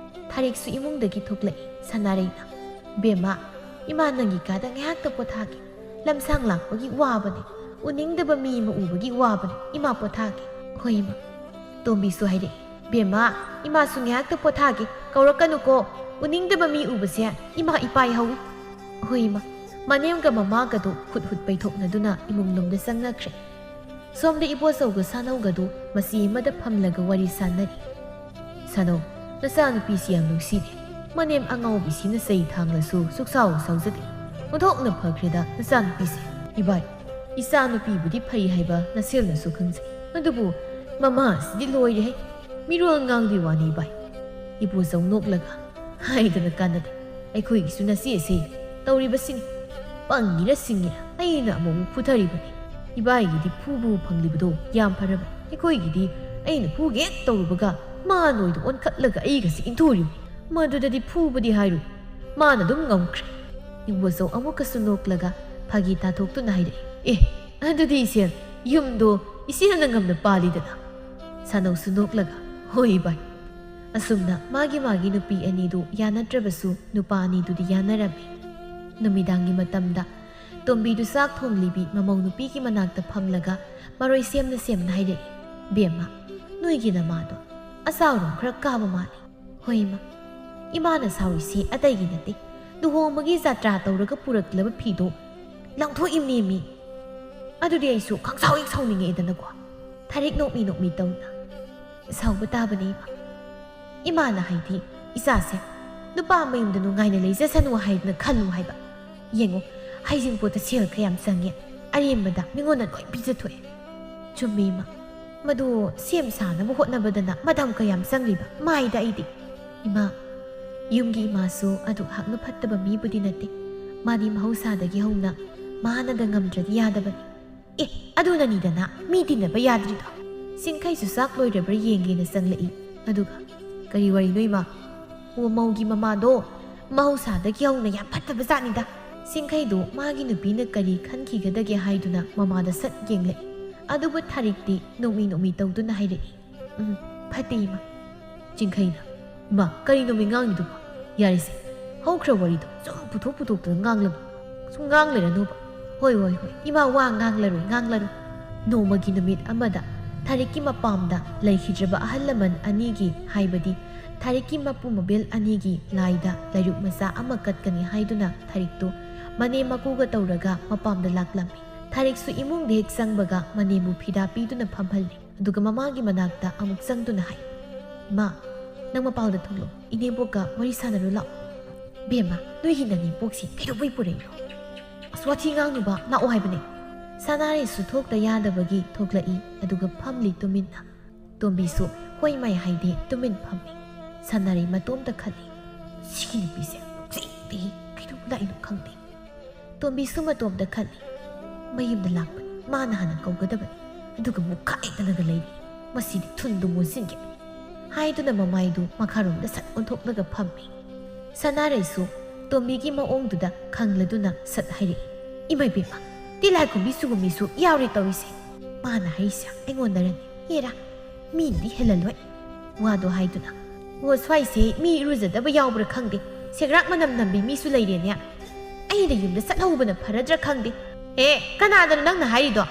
ꯊꯥꯔꯤꯛꯁꯨ ꯏꯃꯨꯡꯗꯒꯤ ꯊꯣꯛꯂꯛꯏ꯫ ꯁꯅꯥꯔꯩꯅ, "ꯕꯦꯝꯃ, ꯏꯃꯥ ꯅꯪꯒꯤ ꯀꯥꯗ ꯉꯥꯏꯍꯥꯛꯇ ꯄꯣꯊꯥꯒꯦ꯫ ꯂꯝꯁꯥꯡ ꯂꯥꯛꯄꯒꯤ ꯋꯥꯕꯅꯦ, ꯎꯅꯤꯡꯗꯕ ꯃꯤ ꯑꯃ ꯎꯕꯒꯤ ꯋꯥꯕꯅꯦ, ꯏꯃꯥ ꯄꯣꯊꯥꯒꯦ꯫" "ꯍꯣꯏ ꯏꯃꯥ꯫" ꯇꯣꯝꯕꯤꯁꯨ ꯍꯥꯏꯔꯛꯏ, "ꯕꯦꯝꯃ, ꯏꯃꯥꯁꯨ ꯉꯥꯏꯍꯥꯛꯇ ꯄꯣꯊꯥꯒꯦ, ꯀꯧꯔꯛꯀꯅꯨꯀꯣ꯫ ꯎꯅꯤꯡꯗꯕ ꯃꯤ ꯎꯕꯁꯦ ꯏꯃꯥ ꯏꯄꯥꯏ ꯍꯧꯏ꯫" "ꯍꯣꯏ ꯏꯃꯥ꯫" ꯃꯅꯦꯝꯒ ꯃꯃꯥꯒꯗꯨ ꯍꯨꯠ ꯍꯨꯠ ꯄꯩꯊꯣꯛꯅꯗꯨꯅ ꯏꯃꯨꯡ ꯂꯣꯝꯗ ꯆꯪꯅꯈ꯭ꯔꯦ꯫ ꯁꯣꯝꯗ ꯏꯕꯣꯆꯧꯒ ꯁꯥꯅꯧꯒꯗꯨ ꯃꯆꯤ ꯑꯃꯗ ꯐꯝꯂꯒ ꯋꯥꯔꯤ ꯁꯥꯟꯅꯔꯤ꯫ "ꯁꯥꯅꯧ, ꯅꯆꯥꯅꯨꯄꯤꯁꯤ ꯌꯥꯝ ꯅꯨꯡꯁꯤꯅꯦ꯫ ꯃꯅꯦꯝ ꯑꯉꯥꯎꯕꯤꯁꯤꯅ ꯆꯩ ꯊꯥꯡꯂꯁꯨ ꯁꯨꯛꯁꯥꯎ ꯁꯥꯎꯖꯗꯦ꯫ ꯑꯣꯟꯊꯣꯛꯅ ꯐꯈ꯭ꯔꯦꯗ ꯅꯆꯥꯅꯨꯄꯤꯁꯦ꯫" "ꯏꯕꯥꯏ, ꯏꯆꯥꯅꯨꯄꯤꯕꯨꯗꯤ ꯐꯩ ꯍꯥꯏꯕ ꯅꯁꯦꯜꯅꯁꯨ ꯈꯪꯖꯩ꯫ ꯑꯗꯨꯕꯨ ꯃꯃꯥꯁꯤꯗꯤ ꯂꯣꯏꯔꯦꯍꯦ꯫ ꯃꯤꯔꯣꯜ ꯉꯥꯡꯕꯤ ꯋꯥꯅꯤ ꯏꯕꯥꯏ꯫" ꯏꯕꯣꯆꯧ ꯅꯣꯛꯂꯒ, "ꯍꯥꯏꯗꯅ ꯀꯥꯟꯅꯗꯦ꯫ ꯑꯩꯈꯣꯏꯒꯤꯁꯨ ꯅꯆꯦꯁꯦ ꯇꯧꯔꯤꯕꯁꯤꯅꯤ꯫ ꯄꯪꯉꯤꯔ ꯁꯤꯡꯉꯤꯔ ꯑꯩꯅ ꯑꯃꯨꯛ ꯐꯨꯊꯔꯤꯕꯅꯤ꯫ ꯏꯕꯥꯏꯒꯤꯗꯤ ꯐꯨꯕ ꯐꯪꯂꯤꯕꯗꯣ ꯌꯥꯝ ꯐꯔꯕꯅꯤ꯫ ꯑꯩꯈꯣꯏꯒꯤꯗꯤ ꯑꯩꯅ ꯐꯨꯒꯦ ꯍꯦꯛ ꯇꯧꯔꯨꯕꯒ ꯃꯥ ꯅꯣꯏꯗ ꯑꯣꯟꯈꯠꯂꯒ ꯑꯩꯒꯁꯤ ꯏꯟꯊꯨꯔꯤꯕꯅꯤ꯫ ꯃꯗꯨꯗꯗꯤ ꯐꯨꯕꯗꯤ ꯍꯥꯏꯔꯨ, ꯃꯥꯅ ꯑꯗꯨꯝ ꯉꯝꯈ꯭ꯔꯦ꯫" ꯏꯕꯣꯆꯧ ꯑꯃꯨꯛꯀꯁꯨ ꯅꯣꯛꯂꯒ ꯐꯥꯒꯤ ꯇꯥꯊꯣꯛꯇꯨꯅ ꯍꯥꯏꯔꯛꯏ, "ꯑꯦ, ꯑꯗꯨꯗꯤ ꯏꯆꯦꯜ, ꯌꯨꯝꯗꯣ ꯏꯆꯦꯜꯅ ꯉꯝꯅ ꯄꯥꯜꯂꯤꯗꯅ꯫" ꯁꯥꯅꯧꯁꯨ ꯅꯣꯛꯂꯒ, "ꯍꯣꯏ ꯏꯕꯥꯏ꯫" ꯑꯁꯨꯝꯅ ꯃꯥꯒꯤ ꯃꯥꯒꯤ ꯅꯨꯄꯤ ꯑꯅꯤꯗꯨ ꯌꯥꯅꯗ꯭ꯔꯕꯁꯨ ꯅꯨꯄꯥ ꯑꯅꯤꯗꯨꯗꯤ ꯌꯥꯅꯔꯝꯃꯤ꯫ ꯅꯨꯃꯤꯗꯥꯡꯒꯤ ꯃꯇꯝꯗ ꯇꯣꯝꯕꯤꯗꯨ ꯆꯥꯛ ꯊꯣꯡꯂꯤꯕꯤ ꯃꯃꯧ ꯅꯨꯄꯤꯒꯤ ꯃꯅꯥꯛꯇ ꯐꯝꯂꯒ ꯃꯔꯣꯏ ꯁꯦꯝꯅ ꯁꯦꯝꯅ ꯍꯥꯏꯔꯛꯏ, "ꯕꯦꯝꯃ, ꯅꯣꯏꯒꯤ ꯅꯃꯥꯗꯣ ꯑꯆꯥꯎꯔꯣꯝ ꯈꯔ ꯀꯥꯕ ꯃꯥꯜꯂꯤ꯫" "ꯍꯣꯏ ꯏꯃꯥ, ꯏꯃꯥꯅ ꯁꯥꯎꯔꯤꯁꯤ ꯑꯇꯩꯒꯤ ꯅꯠꯇꯦ, ꯂꯨꯍꯣꯡꯕꯒꯤ ꯖꯥꯇ꯭ꯔꯥ ꯇꯧꯔꯒ ꯄꯨꯔꯛꯂꯕ ꯐꯤꯗꯣ ꯂꯪꯊꯣꯛꯏꯝꯅꯦꯃꯤ꯫ ꯑꯗꯨꯗꯤ ꯑꯩꯁꯨ ꯈꯪꯁꯥꯎ ꯍꯦꯛ ꯁꯥꯎꯅꯤꯡꯉꯛꯑꯦꯗꯅꯀꯣ꯫" ꯊꯥꯔꯤꯛ ꯅꯣꯛꯃꯤ ꯅꯣꯛꯃꯤ ꯇꯧꯅ, "ꯁꯥꯎꯕ ꯇꯥꯕꯅꯤ ꯏꯃꯥ꯫ ꯏꯃꯥꯅ ꯍꯥꯏꯗꯤ ꯏꯆꯥꯁꯦ ꯅꯨꯄꯥ ꯃꯌꯨꯝꯗ ꯅꯨꯡꯉꯥꯏꯅ ꯂꯩꯖꯁꯅꯨ ꯍꯥꯏꯗꯅ ꯈꯜꯂꯨ ꯍꯥꯏꯕ꯫ "ꯌꯦꯡꯉꯨ, ꯍꯩꯖꯤꯡꯄꯣꯠꯇ ꯁꯦꯜ ꯀꯌꯥꯝ ꯆꯪꯉꯦ, ꯑꯔꯦꯝꯕꯗ ꯃꯤꯉꯣꯟꯗ ꯂꯣꯏ ꯄꯤꯖꯊꯣꯛꯑꯦ"꯫ "ꯆꯨꯝꯃꯤ ꯏꯃꯥ, ꯃꯗꯨ ꯁꯦꯝ ꯁꯥꯅꯕ ꯍꯣꯠꯅꯕꯗꯅ ꯃꯇꯝ ꯀꯌꯥꯝ ꯆꯪꯂꯤꯕ, ꯃꯥꯏꯗ ꯑꯩꯗꯤ"꯫ "ꯏꯃꯥ, ꯌꯨꯝꯒꯤ ꯏꯃꯥꯁꯨ ꯑꯗꯨꯛ ꯍꯥꯛꯅ ꯐꯠꯇꯕ ꯃꯤꯕꯨꯗꯤ ꯅꯠꯇꯦ꯫ ꯃꯥꯗꯤ ꯃꯍꯧꯁꯥꯗꯒꯤ ꯍꯧꯅ ꯃꯥꯅꯗ ꯉꯝꯗ꯭ꯔꯗꯤ ꯌꯥꯗꯕꯅꯤ"꯫ "ꯑꯦ, ꯑꯗꯨꯅꯅꯤꯗꯅ ꯃꯤ ꯇꯤꯟꯅꯕ ꯌꯥꯗ꯭ꯔꯤꯗꯣ"꯫ ꯁꯤꯡꯈꯩꯁꯨ ꯆꯥꯛ ꯂꯣꯏꯔꯕ꯭ꯔꯥ ꯌꯦꯡꯒꯦꯅ ꯆꯪꯂꯛꯏ꯫ ꯑꯗꯨꯒ, "ꯀꯔꯤ ꯋꯥꯔꯤꯅꯣ ꯏꯃꯥ?" "ꯑꯣ, ꯃꯧꯒꯤ ꯃꯃꯥꯗꯣ ꯃꯍꯧꯁꯥꯗꯒꯤ ꯍꯧꯅ ꯌꯥꯝ ꯐꯠꯇꯕ ꯖꯥꯠꯅꯤꯗ"꯫ ꯁꯤꯡꯈꯩꯗꯣ ꯃꯥꯒꯤ ꯅꯨꯄꯤꯅ ꯀꯔꯤ ꯈꯟꯈꯤꯒꯗꯒꯦ ꯍꯥꯏꯗꯨꯅ ꯃꯃꯥꯗ ꯁꯠ ꯌꯦꯡꯂꯛꯏ꯫ ꯑꯗꯨꯕꯨ ꯊꯥꯔꯤꯛꯇꯤ ꯅꯣꯛꯃꯤ ꯅꯣꯛꯃꯤ ꯇꯧꯗꯨꯅ ꯍꯥꯏꯔꯛꯏ, "ꯎꯝ, ꯐꯠꯇꯦ ꯏꯃꯥ"꯫ ꯆꯤꯡꯈꯩꯅ, "ꯏꯃꯥ, ꯀꯔꯤꯅꯣ ꯃꯤ ꯉꯥꯡꯉꯤꯗꯨꯕꯣ? ꯌꯥꯔꯦꯁꯦ, ꯍꯧꯈ꯭ꯔ ꯋꯥꯔꯤꯗꯣ ꯁꯨꯝ ꯄꯨꯊꯣꯛ ꯄꯨꯊꯣꯛꯇꯅ ꯉꯥꯡꯂꯅꯨ꯫ ꯁꯨꯝ ꯉꯥꯡ ꯂꯩꯔꯅꯨꯕ"꯫ "ꯍꯣꯏ, ꯍꯣꯏ, ꯍꯣꯏ, ꯏꯃꯥ, ꯋꯥ ꯉꯥꯡꯂꯔꯣꯏ, ꯉꯥꯡꯂꯔꯣꯏ"꯫ ꯅꯣꯡꯃꯒꯤ ꯅꯨꯃꯤꯠ ꯑꯃꯗ ꯊꯥꯔꯤꯛꯀꯤ ꯃꯄꯥꯝꯗ ꯂꯩꯈꯤꯗ꯭ꯔꯕ ꯑꯍꯜ ꯂꯃꯟ ꯑꯅꯤꯒꯤ, ꯍꯥꯏꯕꯗꯤ ꯊꯥꯔꯤꯛꯀꯤ ꯃꯄꯨ ꯃꯕꯦꯜ ꯑꯅꯤꯒꯤ ꯂꯥꯏꯗ ꯂꯥꯏꯔꯨꯛ ꯃꯆꯥ ꯑꯃ ꯀꯠꯀꯅꯤ ꯍꯥꯏꯗꯨꯅ ꯊꯥꯔꯤꯛꯇꯨ ꯃꯅꯦꯝ ꯃꯀꯨꯒ ꯇꯧꯔꯒ ꯃꯄꯥꯝꯗ ꯂꯥꯛꯂꯝꯃꯤ꯫ ꯊꯥꯔꯤꯛꯁꯨ ꯏꯃꯨꯡꯗ ꯍꯦꯛ ꯆꯪꯕꯒ ꯃꯅꯦꯝꯕꯨ ꯐꯤꯗꯥ ꯄꯤꯗꯨꯅ ꯐꯝꯍꯜꯂꯤ꯫ ꯑꯗꯨꯒ ꯃꯃꯥꯒꯤ ꯃꯅꯥꯛꯇ ꯑꯃꯨꯛ ꯆꯪꯗꯨꯅ ꯍꯥꯏ, "ꯏꯃꯥ, ꯅꯪ ꯃꯄꯥꯜꯗ ꯊꯣꯛꯂꯛꯑꯣ, ꯏꯅꯦꯝꯕꯣꯛꯀ ꯋꯥꯔꯤ ꯁꯥꯟꯅꯔꯨ ꯂꯥꯛꯑꯣ"꯫ "ꯕꯦꯝꯃ, ꯅꯣꯏꯒꯤ ꯅꯅꯦꯝꯕꯣꯛꯁꯤ ꯀꯩꯗꯧꯕꯩ ꯄꯨꯔꯛꯏꯅꯣ? ꯑꯁ, ꯋꯥꯊꯤ ꯉꯥꯡꯅꯨꯕ, ꯂꯥꯛꯑꯣ ꯍꯥꯏꯕꯅꯦ"꯫ ꯁꯅꯥꯔꯩꯁꯨ ꯊꯣꯛꯇ ꯌꯥꯗꯕꯒꯤ ꯊꯣꯛꯂꯛꯏ, ꯑꯗꯨꯒ ꯐꯝꯂꯤ ꯇꯨꯃꯤꯟꯅ꯫ ꯇꯣꯝꯕꯤꯁꯨ ꯍꯣꯏ ꯃꯥꯏ ꯍꯥꯏꯗꯦ, ꯇꯨꯃꯤꯟ ꯐꯝꯃꯤ꯫ ꯁꯅꯥꯔꯩ ꯃꯇꯣꯝꯇ ꯈꯜꯂꯤ, "ꯁꯤꯒꯤ ꯅꯨꯄꯤꯁꯦ ꯅꯣꯛꯅꯤꯡꯗꯦꯍꯦ, ꯀꯩꯗꯧꯕ ꯂꯥꯛꯏꯅꯣ ꯈꯪꯗꯦ"꯫ ꯇꯣꯝꯕꯤꯁꯨ ꯃꯇꯣꯝꯇ ꯈꯜꯂꯤ, "ꯃꯌꯨꯝꯗ ꯂꯥꯛꯄꯅꯤ, ꯃꯥꯅ ꯍꯥꯟꯅ ꯀꯧꯒꯗꯕꯅꯤ, ꯑꯗꯨꯒ ꯃꯨꯛꯈꯥꯏꯗꯅꯒ ꯂꯩꯔꯤ, ꯃꯁꯤꯗꯤ ꯊꯨꯟꯗꯨ ꯃꯨꯟꯁꯤꯟꯒꯦ" ꯍꯥꯏꯗꯨꯅ ꯃꯃꯥꯏꯗꯨ ꯃꯈꯥꯔꯣꯝꯗ ꯁꯠ ꯑꯣꯟꯊꯣꯛꯂꯒ ꯐꯝꯃꯤ꯫ ꯁꯅꯥꯔꯩꯁꯨ ꯇꯣꯝꯕꯤꯒꯤ ꯃꯑꯣꯡꯗꯨꯗ ꯈꯪꯂꯗꯨꯅ ꯁꯠ ꯍꯥꯏꯔꯛꯏ, "ꯏꯃꯥ ꯏꯕꯦꯝꯃ, ꯇꯤꯜꯂꯥꯏꯈꯨꯝꯕꯤ ꯆꯨꯕ ꯃꯤꯁꯨ ꯌꯥꯎꯔꯦ ꯇꯧꯔꯤꯁꯦ"꯫ ꯃꯥꯅ ꯍꯥꯏꯔꯤꯁꯦ ꯑꯩꯉꯣꯟꯗꯔꯅꯦ? ꯍꯦꯔꯥ, ꯃꯤꯅꯗꯤ ꯍꯦꯜꯍꯜꯂꯣꯏ꯫ ꯋꯥꯗꯣ ꯍꯥꯏꯗꯨꯅ, "ꯑꯣ, ꯁ꯭ꯋꯥꯏꯁꯦ ꯃꯤ ꯏꯔꯨꯖꯗꯕ ꯌꯥꯎꯕ꯭ꯔꯥ ꯈꯪꯗꯦ, ꯁꯦꯒ꯭ꯔꯥꯛ ꯃꯅꯝ ꯅꯝꯕꯤ ꯃꯤꯁꯨ ꯂꯩꯔꯦꯅꯦ꯫ ꯑꯩꯅ ꯌꯨꯝꯗ ꯆꯠꯍꯧꯕꯅ ꯐꯔꯗ꯭ꯔꯥ ꯈꯪꯗꯦ"꯫ "ꯑꯦ, ꯀꯅꯥꯗꯅꯣ ꯅꯪꯅ ꯍꯥꯏꯔꯤꯗꯣ?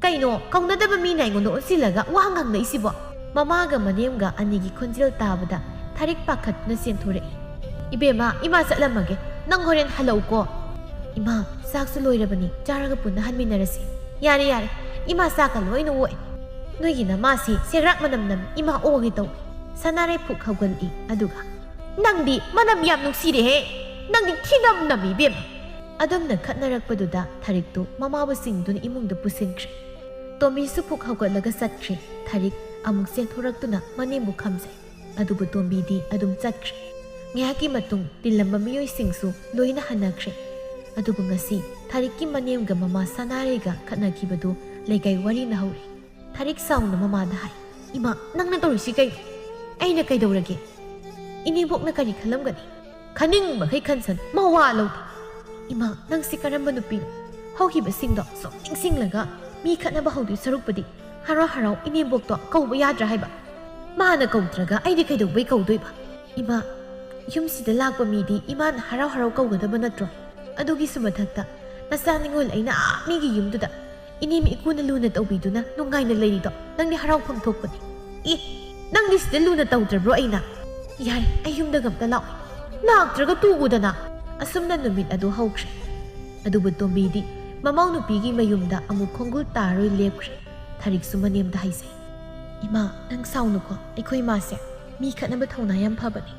ꯀꯩꯅꯣ, ꯀꯧꯅꯗꯕ ꯃꯤꯅ ꯑꯩꯉꯣꯟꯗ ꯑꯣꯟꯁꯤꯜꯂꯒ ꯋꯥ ꯉꯥꯡꯅꯩꯁꯤꯕꯣ?" ꯃꯃꯥꯒ ꯃꯅꯦꯝꯒ ꯑꯅꯤꯒꯤ ꯈꯣꯟꯖꯦꯜ ꯇꯥꯕꯗ ꯊꯥꯔꯤꯛ ꯄꯥꯈꯠꯇꯨꯅ ꯆꯦꯟꯊꯣꯔꯛꯏ꯫ "ꯏꯕꯦꯝꯃ, ꯏꯃꯥ ꯆꯠꯂꯝꯃꯒꯦ, ꯅꯪ ꯍꯣꯔꯦꯟ ꯍꯜꯂꯛꯎꯀꯣ"꯫ "ꯏꯃꯥ, ꯆꯥꯛꯁꯨ ꯂꯣꯏꯔꯕꯅꯤ, ꯆꯥꯔꯒ ꯄꯨꯟꯅ ꯍꯟꯃꯤꯟꯅꯔꯁꯤ"꯫ "ꯌꯥꯔꯦ, ꯌꯥꯔꯦ, ꯏꯃꯥ ꯆꯥꯛꯀ ꯂꯣꯏꯅ ꯑꯣꯛꯑꯦ꯫ ꯅꯣꯏꯒꯤ ꯅꯃꯥꯁꯤ ꯁꯦꯒ꯭ꯔꯥꯛ ꯃꯅꯝ ꯅꯝ ꯏꯃꯥ ꯑꯣꯒꯦ ꯇꯧꯏ"꯫ ꯁꯅꯥꯔꯩ ꯐꯨꯛ ꯍꯧꯒꯠꯂꯛꯏ, ꯑꯗꯨꯒ, "ꯅꯪꯗꯤ ꯃꯅꯝ ꯌꯥꯝ ꯅꯨꯡꯁꯤꯔꯦꯍꯦ, ꯅꯪꯗꯤ ꯊꯤꯅꯝ ꯅꯝꯃꯤ ꯏꯕꯦꯝꯃ"꯫ ꯑꯗꯨꯝꯅ ꯈꯠꯅꯔꯛꯄꯗꯨꯗ ꯊꯔꯤꯛꯇꯨ ꯃꯃꯥꯕꯨ ꯆꯤꯡꯗꯨꯅ ꯏꯃꯨꯡꯗ ꯄꯨꯁꯤꯟꯈ꯭ꯔꯦ꯫ ꯇꯣꯝꯕꯤꯁꯨ ꯐꯨꯛ ꯍꯧꯒꯠꯂꯒ ꯆꯠꯈ꯭ꯔꯦ꯫ ꯊꯔꯤꯛ ꯑꯃꯨꯛ ꯆꯦꯟꯊꯣꯔꯛꯇꯨꯅ ꯃꯅꯦꯝꯕꯨ ꯈꯝꯖꯩ꯫ ꯑꯗꯨꯕꯨ ꯇꯣꯝꯕꯤꯗꯤ ꯑꯗꯨꯝ ꯆꯠꯈ꯭ꯔꯦ꯫ ꯉꯥꯏꯍꯥꯛꯀꯤ ꯃꯇꯨꯡ ꯇꯤꯜꯂꯝꯕ ꯃꯤꯑꯣꯏꯁꯤꯡꯁꯨ ꯂꯣꯏꯅ ꯍꯟꯅꯈ꯭ꯔꯦ꯫ ꯑꯗꯨꯕꯨ ꯉꯁꯤ ꯊꯔꯤꯛꯀꯤ ꯃꯅꯦꯝꯒ ꯃꯃꯥ ꯁꯅꯥꯔꯩꯒ ꯈꯠꯅꯈꯤꯕꯗꯨ ꯂꯩꯀꯥꯏ ꯋꯥꯔꯤꯅ ꯍꯧꯔꯦ꯫ ꯊꯔꯤꯛ ꯁꯥꯎꯅ ꯃꯃꯥꯗ ꯍꯥꯏ, "ꯏꯃꯥ, ꯅꯪꯅ ꯇꯧꯔꯤꯁꯤ ꯀꯩꯅꯣ? ꯑꯩꯅ ꯀꯩꯗꯧꯔꯒꯦ? ꯏꯅꯦꯝꯕꯣꯛꯅ ꯀꯔꯤ ꯈꯜꯂꯝꯒꯅꯤ? ꯈꯟꯅꯤꯡ ꯃꯈꯩ ꯈꯟꯁꯅꯨ, ꯃꯋꯥ ꯂꯧꯗꯦ꯫ ꯏꯃꯥ, ꯅꯪꯁꯤ ꯀꯔꯝꯕ ꯅꯨꯄꯤꯅꯣ? ꯍꯧꯈꯤꯕꯁꯤꯡꯗꯣ ꯁꯨꯝ ꯅꯤꯡꯁꯤꯡꯂꯒ ꯃꯤ ꯈꯠꯅꯕ ꯍꯧꯗꯣꯏ ꯁꯔꯨꯛꯄꯨꯗꯤ ꯍꯔꯥꯎ ꯍꯔꯥꯎ ꯏꯅꯦꯝꯕꯣꯛꯇꯣ ꯀꯧꯕ ꯌꯥꯗ꯭ꯔꯥ ꯍꯥꯏꯕ? ꯃꯥꯅ ꯀꯧꯗ꯭ꯔꯒ ꯑꯩꯗꯤ ꯀꯩꯗꯧꯕꯩ ꯀꯧꯗꯣꯏꯕ? ꯏꯃꯥ, ꯌꯨꯝꯁꯤꯗ ꯂꯥꯛꯄ ꯃꯤꯗꯤ ꯏꯃꯥꯅ ꯍꯔꯥꯎ ꯍꯔꯥꯎ ꯀꯧꯒꯗꯕ ꯅꯠꯇ꯭ꯔꯣ? ꯑꯗꯨꯒꯤꯁꯨ ꯃꯊꯛꯇ ꯅꯆꯥ ꯅꯤꯉꯣꯜ ꯑꯩꯅ ꯑꯥ ꯃꯤꯒꯤ ꯌꯨꯝꯗꯨꯗ ꯏꯅꯦꯝ ꯏꯀꯨꯅ ꯂꯨꯅ ꯇꯧꯕꯤꯗꯨꯅ ꯅꯨꯡꯉꯥꯏꯅ ꯂꯩꯔꯤꯗꯣ ꯅꯪꯗꯤ ꯍꯔꯥꯎꯐꯝ ꯊꯣꯛꯄꯅꯤ꯫ ꯑꯦ, ꯅꯪꯗꯤ ꯁꯤꯗ ꯂꯨꯅ ꯇꯧꯗ꯭ꯔꯕ꯭ꯔꯣ ꯑꯩꯅ? ꯌꯥꯔꯦ, ꯑꯩ ꯌꯨꯝꯗꯒ ꯑꯝꯇ ꯂꯥꯛꯑꯣꯏ꯫ ꯂꯥꯛꯇ꯭ꯔꯒ ꯇꯣꯛꯎꯗꯅ꯫" ꯑꯁꯨꯝꯅ ꯅꯨꯃꯤꯠ ꯑꯗꯨ ꯍꯧꯈ꯭ꯔꯦ꯫ ꯑꯗꯨꯕꯨ ꯇꯣꯝꯕꯤꯗꯤ ꯃꯃꯧ ꯅꯨꯄꯤꯒꯤ ꯃꯌꯨꯝꯗ ꯑꯃꯨꯛ ꯈꯣꯡꯒꯨꯜ ꯇꯥꯔꯣꯏ ꯂꯦꯞꯈ꯭ꯔꯦ꯫ ꯊꯔꯤꯛꯁꯨ ꯃꯅꯦꯝꯗ ꯍꯥꯏꯖꯩ, "ꯏꯃꯥ, ꯅꯪ ꯁꯥꯎꯅꯨꯀꯣ, ꯑꯩꯈꯣꯏ ꯏꯃꯥꯁꯦ ꯃꯤ ꯈꯠꯅꯕ ꯊꯧꯅꯥ ꯌꯥꯝ ꯐꯕꯅꯤ꯫"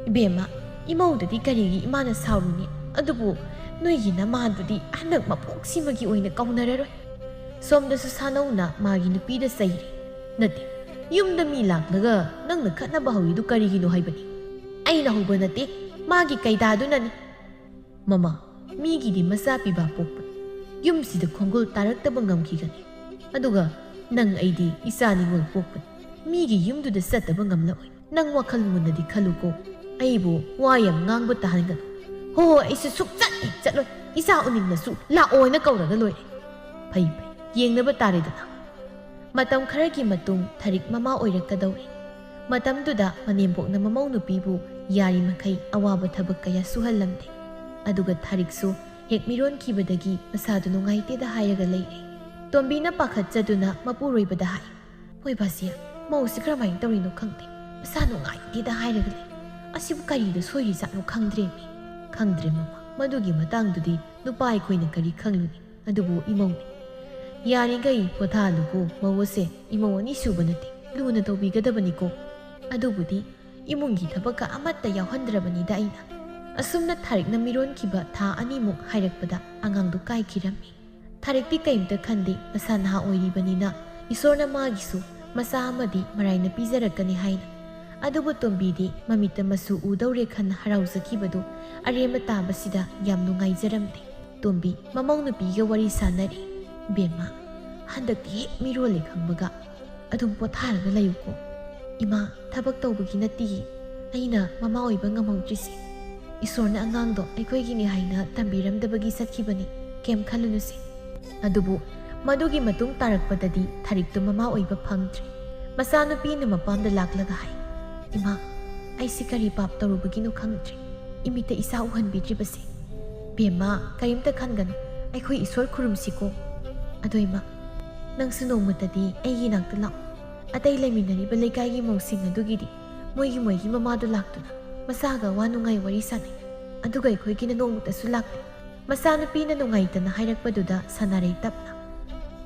"ꯏꯕꯦꯝꯃ, ꯏꯃꯧꯗꯗꯤ ꯀꯔꯤꯒꯤ ꯏꯃꯥꯅ ꯁꯥꯎꯔꯨꯅꯤ? ꯑꯗꯨꯕꯨ ꯅꯣꯏꯒꯤ ꯅꯃꯥꯗꯨꯗꯤ ꯍꯟꯗꯛ ꯃꯄꯣꯛꯁꯤꯃꯒꯤ ꯑꯣꯏꯅ ꯀꯧꯅꯔꯔꯣꯏ꯫" ꯁꯣꯝꯗꯁꯨ ꯁꯥꯅꯧꯅ ꯃꯥꯒꯤ ꯅꯨꯄꯤꯗ ꯆꯩꯔꯤ꯫ "ꯅꯠꯇꯦ, ꯌꯨꯝꯗ ꯃꯤ ꯂꯥꯛꯂꯒ ꯅꯪꯅ ꯈꯠꯅꯕ ꯍꯧꯔꯤꯗꯨ ꯀꯔꯤꯒꯤꯅꯣ ꯍꯥꯏꯕꯅꯤ?" "ꯑꯩꯅ ꯍꯧꯕ ꯅꯠꯇꯦ, ꯃꯥꯒꯤ ꯀꯩꯗꯥꯗꯨꯅꯅꯤ꯫" "ꯃꯃꯥ, ꯃꯤꯒꯤꯗꯤ ꯃꯆꯥ ꯄꯤꯕ ꯄꯣꯛꯄꯅꯤ꯫ ꯌꯨꯝꯁꯤꯗ ꯈꯣꯡꯒꯨꯜ ꯇꯥꯔꯛꯇꯕ ꯉꯝꯈꯤꯒꯅꯤ꯫ ꯑꯗꯨꯒ ꯅꯪ ꯑꯩꯗꯤ ꯏꯆꯥ ꯅꯤꯉꯣꯜ ꯄꯣꯛꯄꯅꯤ꯫ ꯃꯤꯒꯤ ꯌꯨꯝꯗꯨꯗ ꯆꯠꯇꯕ ꯉꯝꯂꯛꯑꯣꯏ꯫ ꯅꯪ ꯋꯥꯈꯜ ꯃꯨꯟꯅꯗꯤ ꯈꯜꯂꯨꯀꯣ꯫ ꯑꯩꯕꯨ ꯋꯥ ꯌꯥꯝ ꯉꯥꯡꯕ ꯇꯥꯍꯟꯒꯅꯨ꯫" "ꯍꯣ, ꯍꯣ, ꯑꯩꯁꯨ ꯁꯨꯛꯆꯠ ꯍꯦꯛ ꯆꯠꯂꯣꯏ꯫ ꯏꯆꯥ ꯎꯅꯤꯡꯂꯁꯨ ꯂꯥꯛꯑꯣꯅ ꯀꯧꯔꯒ ꯂꯣꯏꯔꯦ꯫" "ꯐꯩ, ꯐꯩ, ꯌꯦꯡꯅꯕ ꯇꯥꯔꯦꯗꯅ꯫" ꯃꯇꯝ ꯈꯔꯒꯤ ꯃꯇꯨꯡ ꯊꯔꯤꯛ ꯃꯃꯥ ꯑꯣꯏꯔꯛꯀꯗꯧꯔꯦ꯫ ꯃꯇꯝꯗꯨꯗ ꯃꯅꯦꯝꯕꯣꯛꯅ ꯃꯃꯧ ꯅꯨꯄꯤꯕꯨ ꯌꯥꯔꯤꯃꯈꯩ ꯑꯋꯥꯕ ꯊꯕꯛ ꯀꯌꯥ ꯁꯨꯍꯜꯂꯝꯗꯦ꯫ ꯑꯗꯨꯒ ꯊꯔꯤꯛꯁꯨ ꯍꯦꯛ ꯃꯤꯔꯣꯟꯈꯤꯕꯗꯒꯤ ꯃꯁꯥꯗꯨ ꯅꯨꯡꯉꯥꯏꯇꯦꯗ ꯍꯥꯏꯔꯒ ꯂꯩꯔꯦ꯫ ꯇꯣꯝꯕꯤꯅ ꯄꯥꯈꯠꯆꯗꯨꯅ ꯃꯄꯨꯔꯣꯏꯕꯗ ꯍꯥꯏ, "ꯃꯣꯏꯕꯥꯁꯤ ꯃꯧꯁꯤ ꯀꯔꯝꯍꯥꯏꯅ ꯇꯧꯔꯤꯅꯣ ꯈꯪꯗꯦ, ꯃꯁꯥ ꯅꯨꯡꯉꯥꯏꯇꯦꯗ ꯍꯥꯏꯔꯒ ꯂꯩ꯫ ꯑꯁꯤꯕꯨ ꯀꯔꯤꯗ ꯁꯣꯏꯔꯤꯖꯥꯠꯅꯣ ꯈꯪꯗ꯭ꯔꯦꯃꯤ꯫" "ꯈꯪꯗ꯭ꯔꯦ ꯃꯃꯥ, ꯃꯗꯨꯒꯤ ꯃꯇꯥꯡꯗꯨꯗꯤ ꯅꯨꯄꯥ ꯑꯩꯈꯣꯏꯅ ꯀꯔꯤ ꯈꯪꯂꯨꯅꯤ? ꯑꯗꯨꯕꯨ ꯏꯃꯧꯅꯤ꯫ ꯌꯥꯔꯤꯈꯩ ꯄꯣꯊꯥꯍꯜꯂꯨꯀꯣ, ꯃꯧ ꯑꯁꯦ ꯏꯃꯧ ꯑꯅꯤꯁꯨꯕ ꯅꯠꯇꯦ, ꯂꯨꯅ ꯇꯧꯕꯤꯒꯗꯕꯅꯤꯀꯣ꯫ ꯑꯗꯨꯕꯨꯗꯤ ꯏꯃꯨꯡꯒꯤ ꯊꯕꯛꯀ ꯑꯃꯠꯇ ꯌꯥꯎꯍꯟꯗ꯭ꯔꯕꯅꯤꯗ ꯑꯩꯅ꯫" ꯑꯁꯨꯝꯅ ꯊꯥꯔꯤꯛꯅ ꯃꯤꯔꯣꯟꯈꯤꯕ ꯊꯥ ꯑꯅꯤꯃꯨꯛ ꯍꯥꯏꯔꯛꯄꯗ ꯑꯉꯥꯡꯗꯨ ꯀꯥꯏꯈꯤꯔꯝꯃꯤ꯫ ꯊꯥꯔꯤꯛꯇꯤ ꯀꯩꯝꯇ ꯈꯟꯗꯦ, ꯃꯁꯥ ꯅꯍꯥ ꯑꯣꯏꯔꯤꯕꯅꯤꯅ ꯏꯁꯣꯔꯅ ꯃꯥꯒꯤꯁꯨ ꯃꯆꯥ ꯑꯃꯗꯤ ꯃꯔꯥꯏꯅ ꯄꯤꯖꯔꯛꯀꯅꯤ ꯍꯥꯏꯅ꯫ ꯑꯗꯨꯕꯨ ꯇꯣꯝꯕꯤꯗꯤ ꯃꯃꯤꯠꯇ ꯃꯆꯨ ꯎꯗꯧꯔꯦ ꯈꯟꯅ ꯍꯔꯥꯎꯖꯈꯤꯕꯗꯨ ꯑꯔꯦꯝꯕ ꯇꯥꯕꯁꯤꯗ ꯌꯥꯝ ꯅꯨꯡꯉꯥꯏꯖꯔꯝꯗꯦ꯫ ꯇꯣꯝꯕꯤ ꯃꯃꯧ ꯅꯨꯄꯤꯒ ꯋꯥꯔꯤ ꯁꯥꯟꯅꯔꯤ꯫ "ꯕꯦꯝꯃ, ꯍꯟꯗꯛꯇꯤ ꯍꯦꯛ ꯃꯤꯔꯣꯜꯂꯦ ꯈꯪꯕꯒ ꯑꯗꯨꯝ ꯄꯣꯊꯥꯔꯒ ꯂꯩꯌꯨꯀꯣ꯫ ꯏꯃꯥ, ꯊꯕꯛ ꯇꯧꯕꯒꯤ ꯅꯠꯇꯤꯌꯦ ꯑꯩꯅ ꯃꯃꯥ ꯑꯣꯏꯕ ꯉꯝꯍꯧꯗ꯭ꯔꯤꯁꯦ꯫ ꯏꯁꯣꯔꯅ ꯑꯉꯥꯡꯗꯣ ꯑꯩꯈꯣꯏꯒꯤꯅꯤ ꯍꯥꯏꯅ ꯇꯝꯕꯤꯔꯝꯗꯕꯒꯤ ꯆꯠꯈꯤꯕꯅꯤ, ꯀꯩꯝ ꯈꯜꯂꯨꯅꯨꯁꯦ"꯫ ꯑꯗꯨꯕꯨ ꯃꯗꯨꯒꯤ ꯃꯇꯨꯡ ꯇꯥꯔꯛꯄꯗꯗꯤ ꯊꯥꯔꯤꯛꯇꯨ ꯃꯃꯥ ꯑꯣꯏꯕ ꯐꯪꯗ꯭ꯔꯦ꯫ ꯃꯆꯥꯅꯨꯄꯤꯅ ꯃꯄꯥꯝꯗ ꯂꯥꯛꯂꯒ ꯍꯥꯏ, "ꯏꯃꯥ, ꯑꯩꯁꯤ ꯀꯔꯤ ꯄꯥꯞ ꯇꯧꯔꯨꯕꯒꯤꯅꯣ ꯈꯪꯗ꯭ꯔꯦ, ꯏꯃꯤꯠꯇ ꯏꯆꯥ ꯎꯍꯟꯕꯤꯗ꯭ꯔꯤꯕꯁꯦ꯫ ꯕꯦꯝꯃ, ꯀꯔꯤꯝꯇ ꯈꯟꯒꯅꯨ, ꯑꯩꯈꯣꯏ ꯏꯁꯣꯔ ꯈꯨꯔꯨꯝꯁꯤꯀꯣ꯫ ꯑꯗꯣ ꯏꯃꯥ, ꯅꯪꯁꯨ ꯅꯣꯡꯃꯇꯗꯤ ꯑꯩꯒꯤ ꯅꯥꯛꯇ ꯂꯥꯛꯑꯣ꯫ ꯑꯇꯩ ꯂꯩꯃꯤꯟꯅꯔꯤꯕ ꯂꯩꯀꯥꯏꯒꯤ ꯃꯧꯁꯤꯡ ꯑꯗꯨꯒꯤꯗꯤ ꯃꯣꯏꯒꯤ ꯃꯣꯏꯒꯤ ꯃꯃꯥꯗꯨ ꯂꯥꯛꯇꯨꯅ ꯃꯆꯥꯒ ꯋꯥ ꯅꯨꯡꯉꯥꯏ ꯋꯥꯔꯤ ꯁꯥꯟꯅꯩ, ꯑꯗꯨꯒ ꯑꯩꯈꯣꯏꯒꯤꯅ ꯅꯣꯡꯃꯇꯁꯨ ꯂꯥꯛꯇꯦ"꯫ ꯃꯆꯥꯅꯨꯄꯤꯅ ꯅꯨꯡꯉꯥꯏꯇꯅ ꯍꯥꯏꯔꯛꯄꯗꯨꯗ ꯁꯅꯥꯔꯩ ꯇꯞꯅ,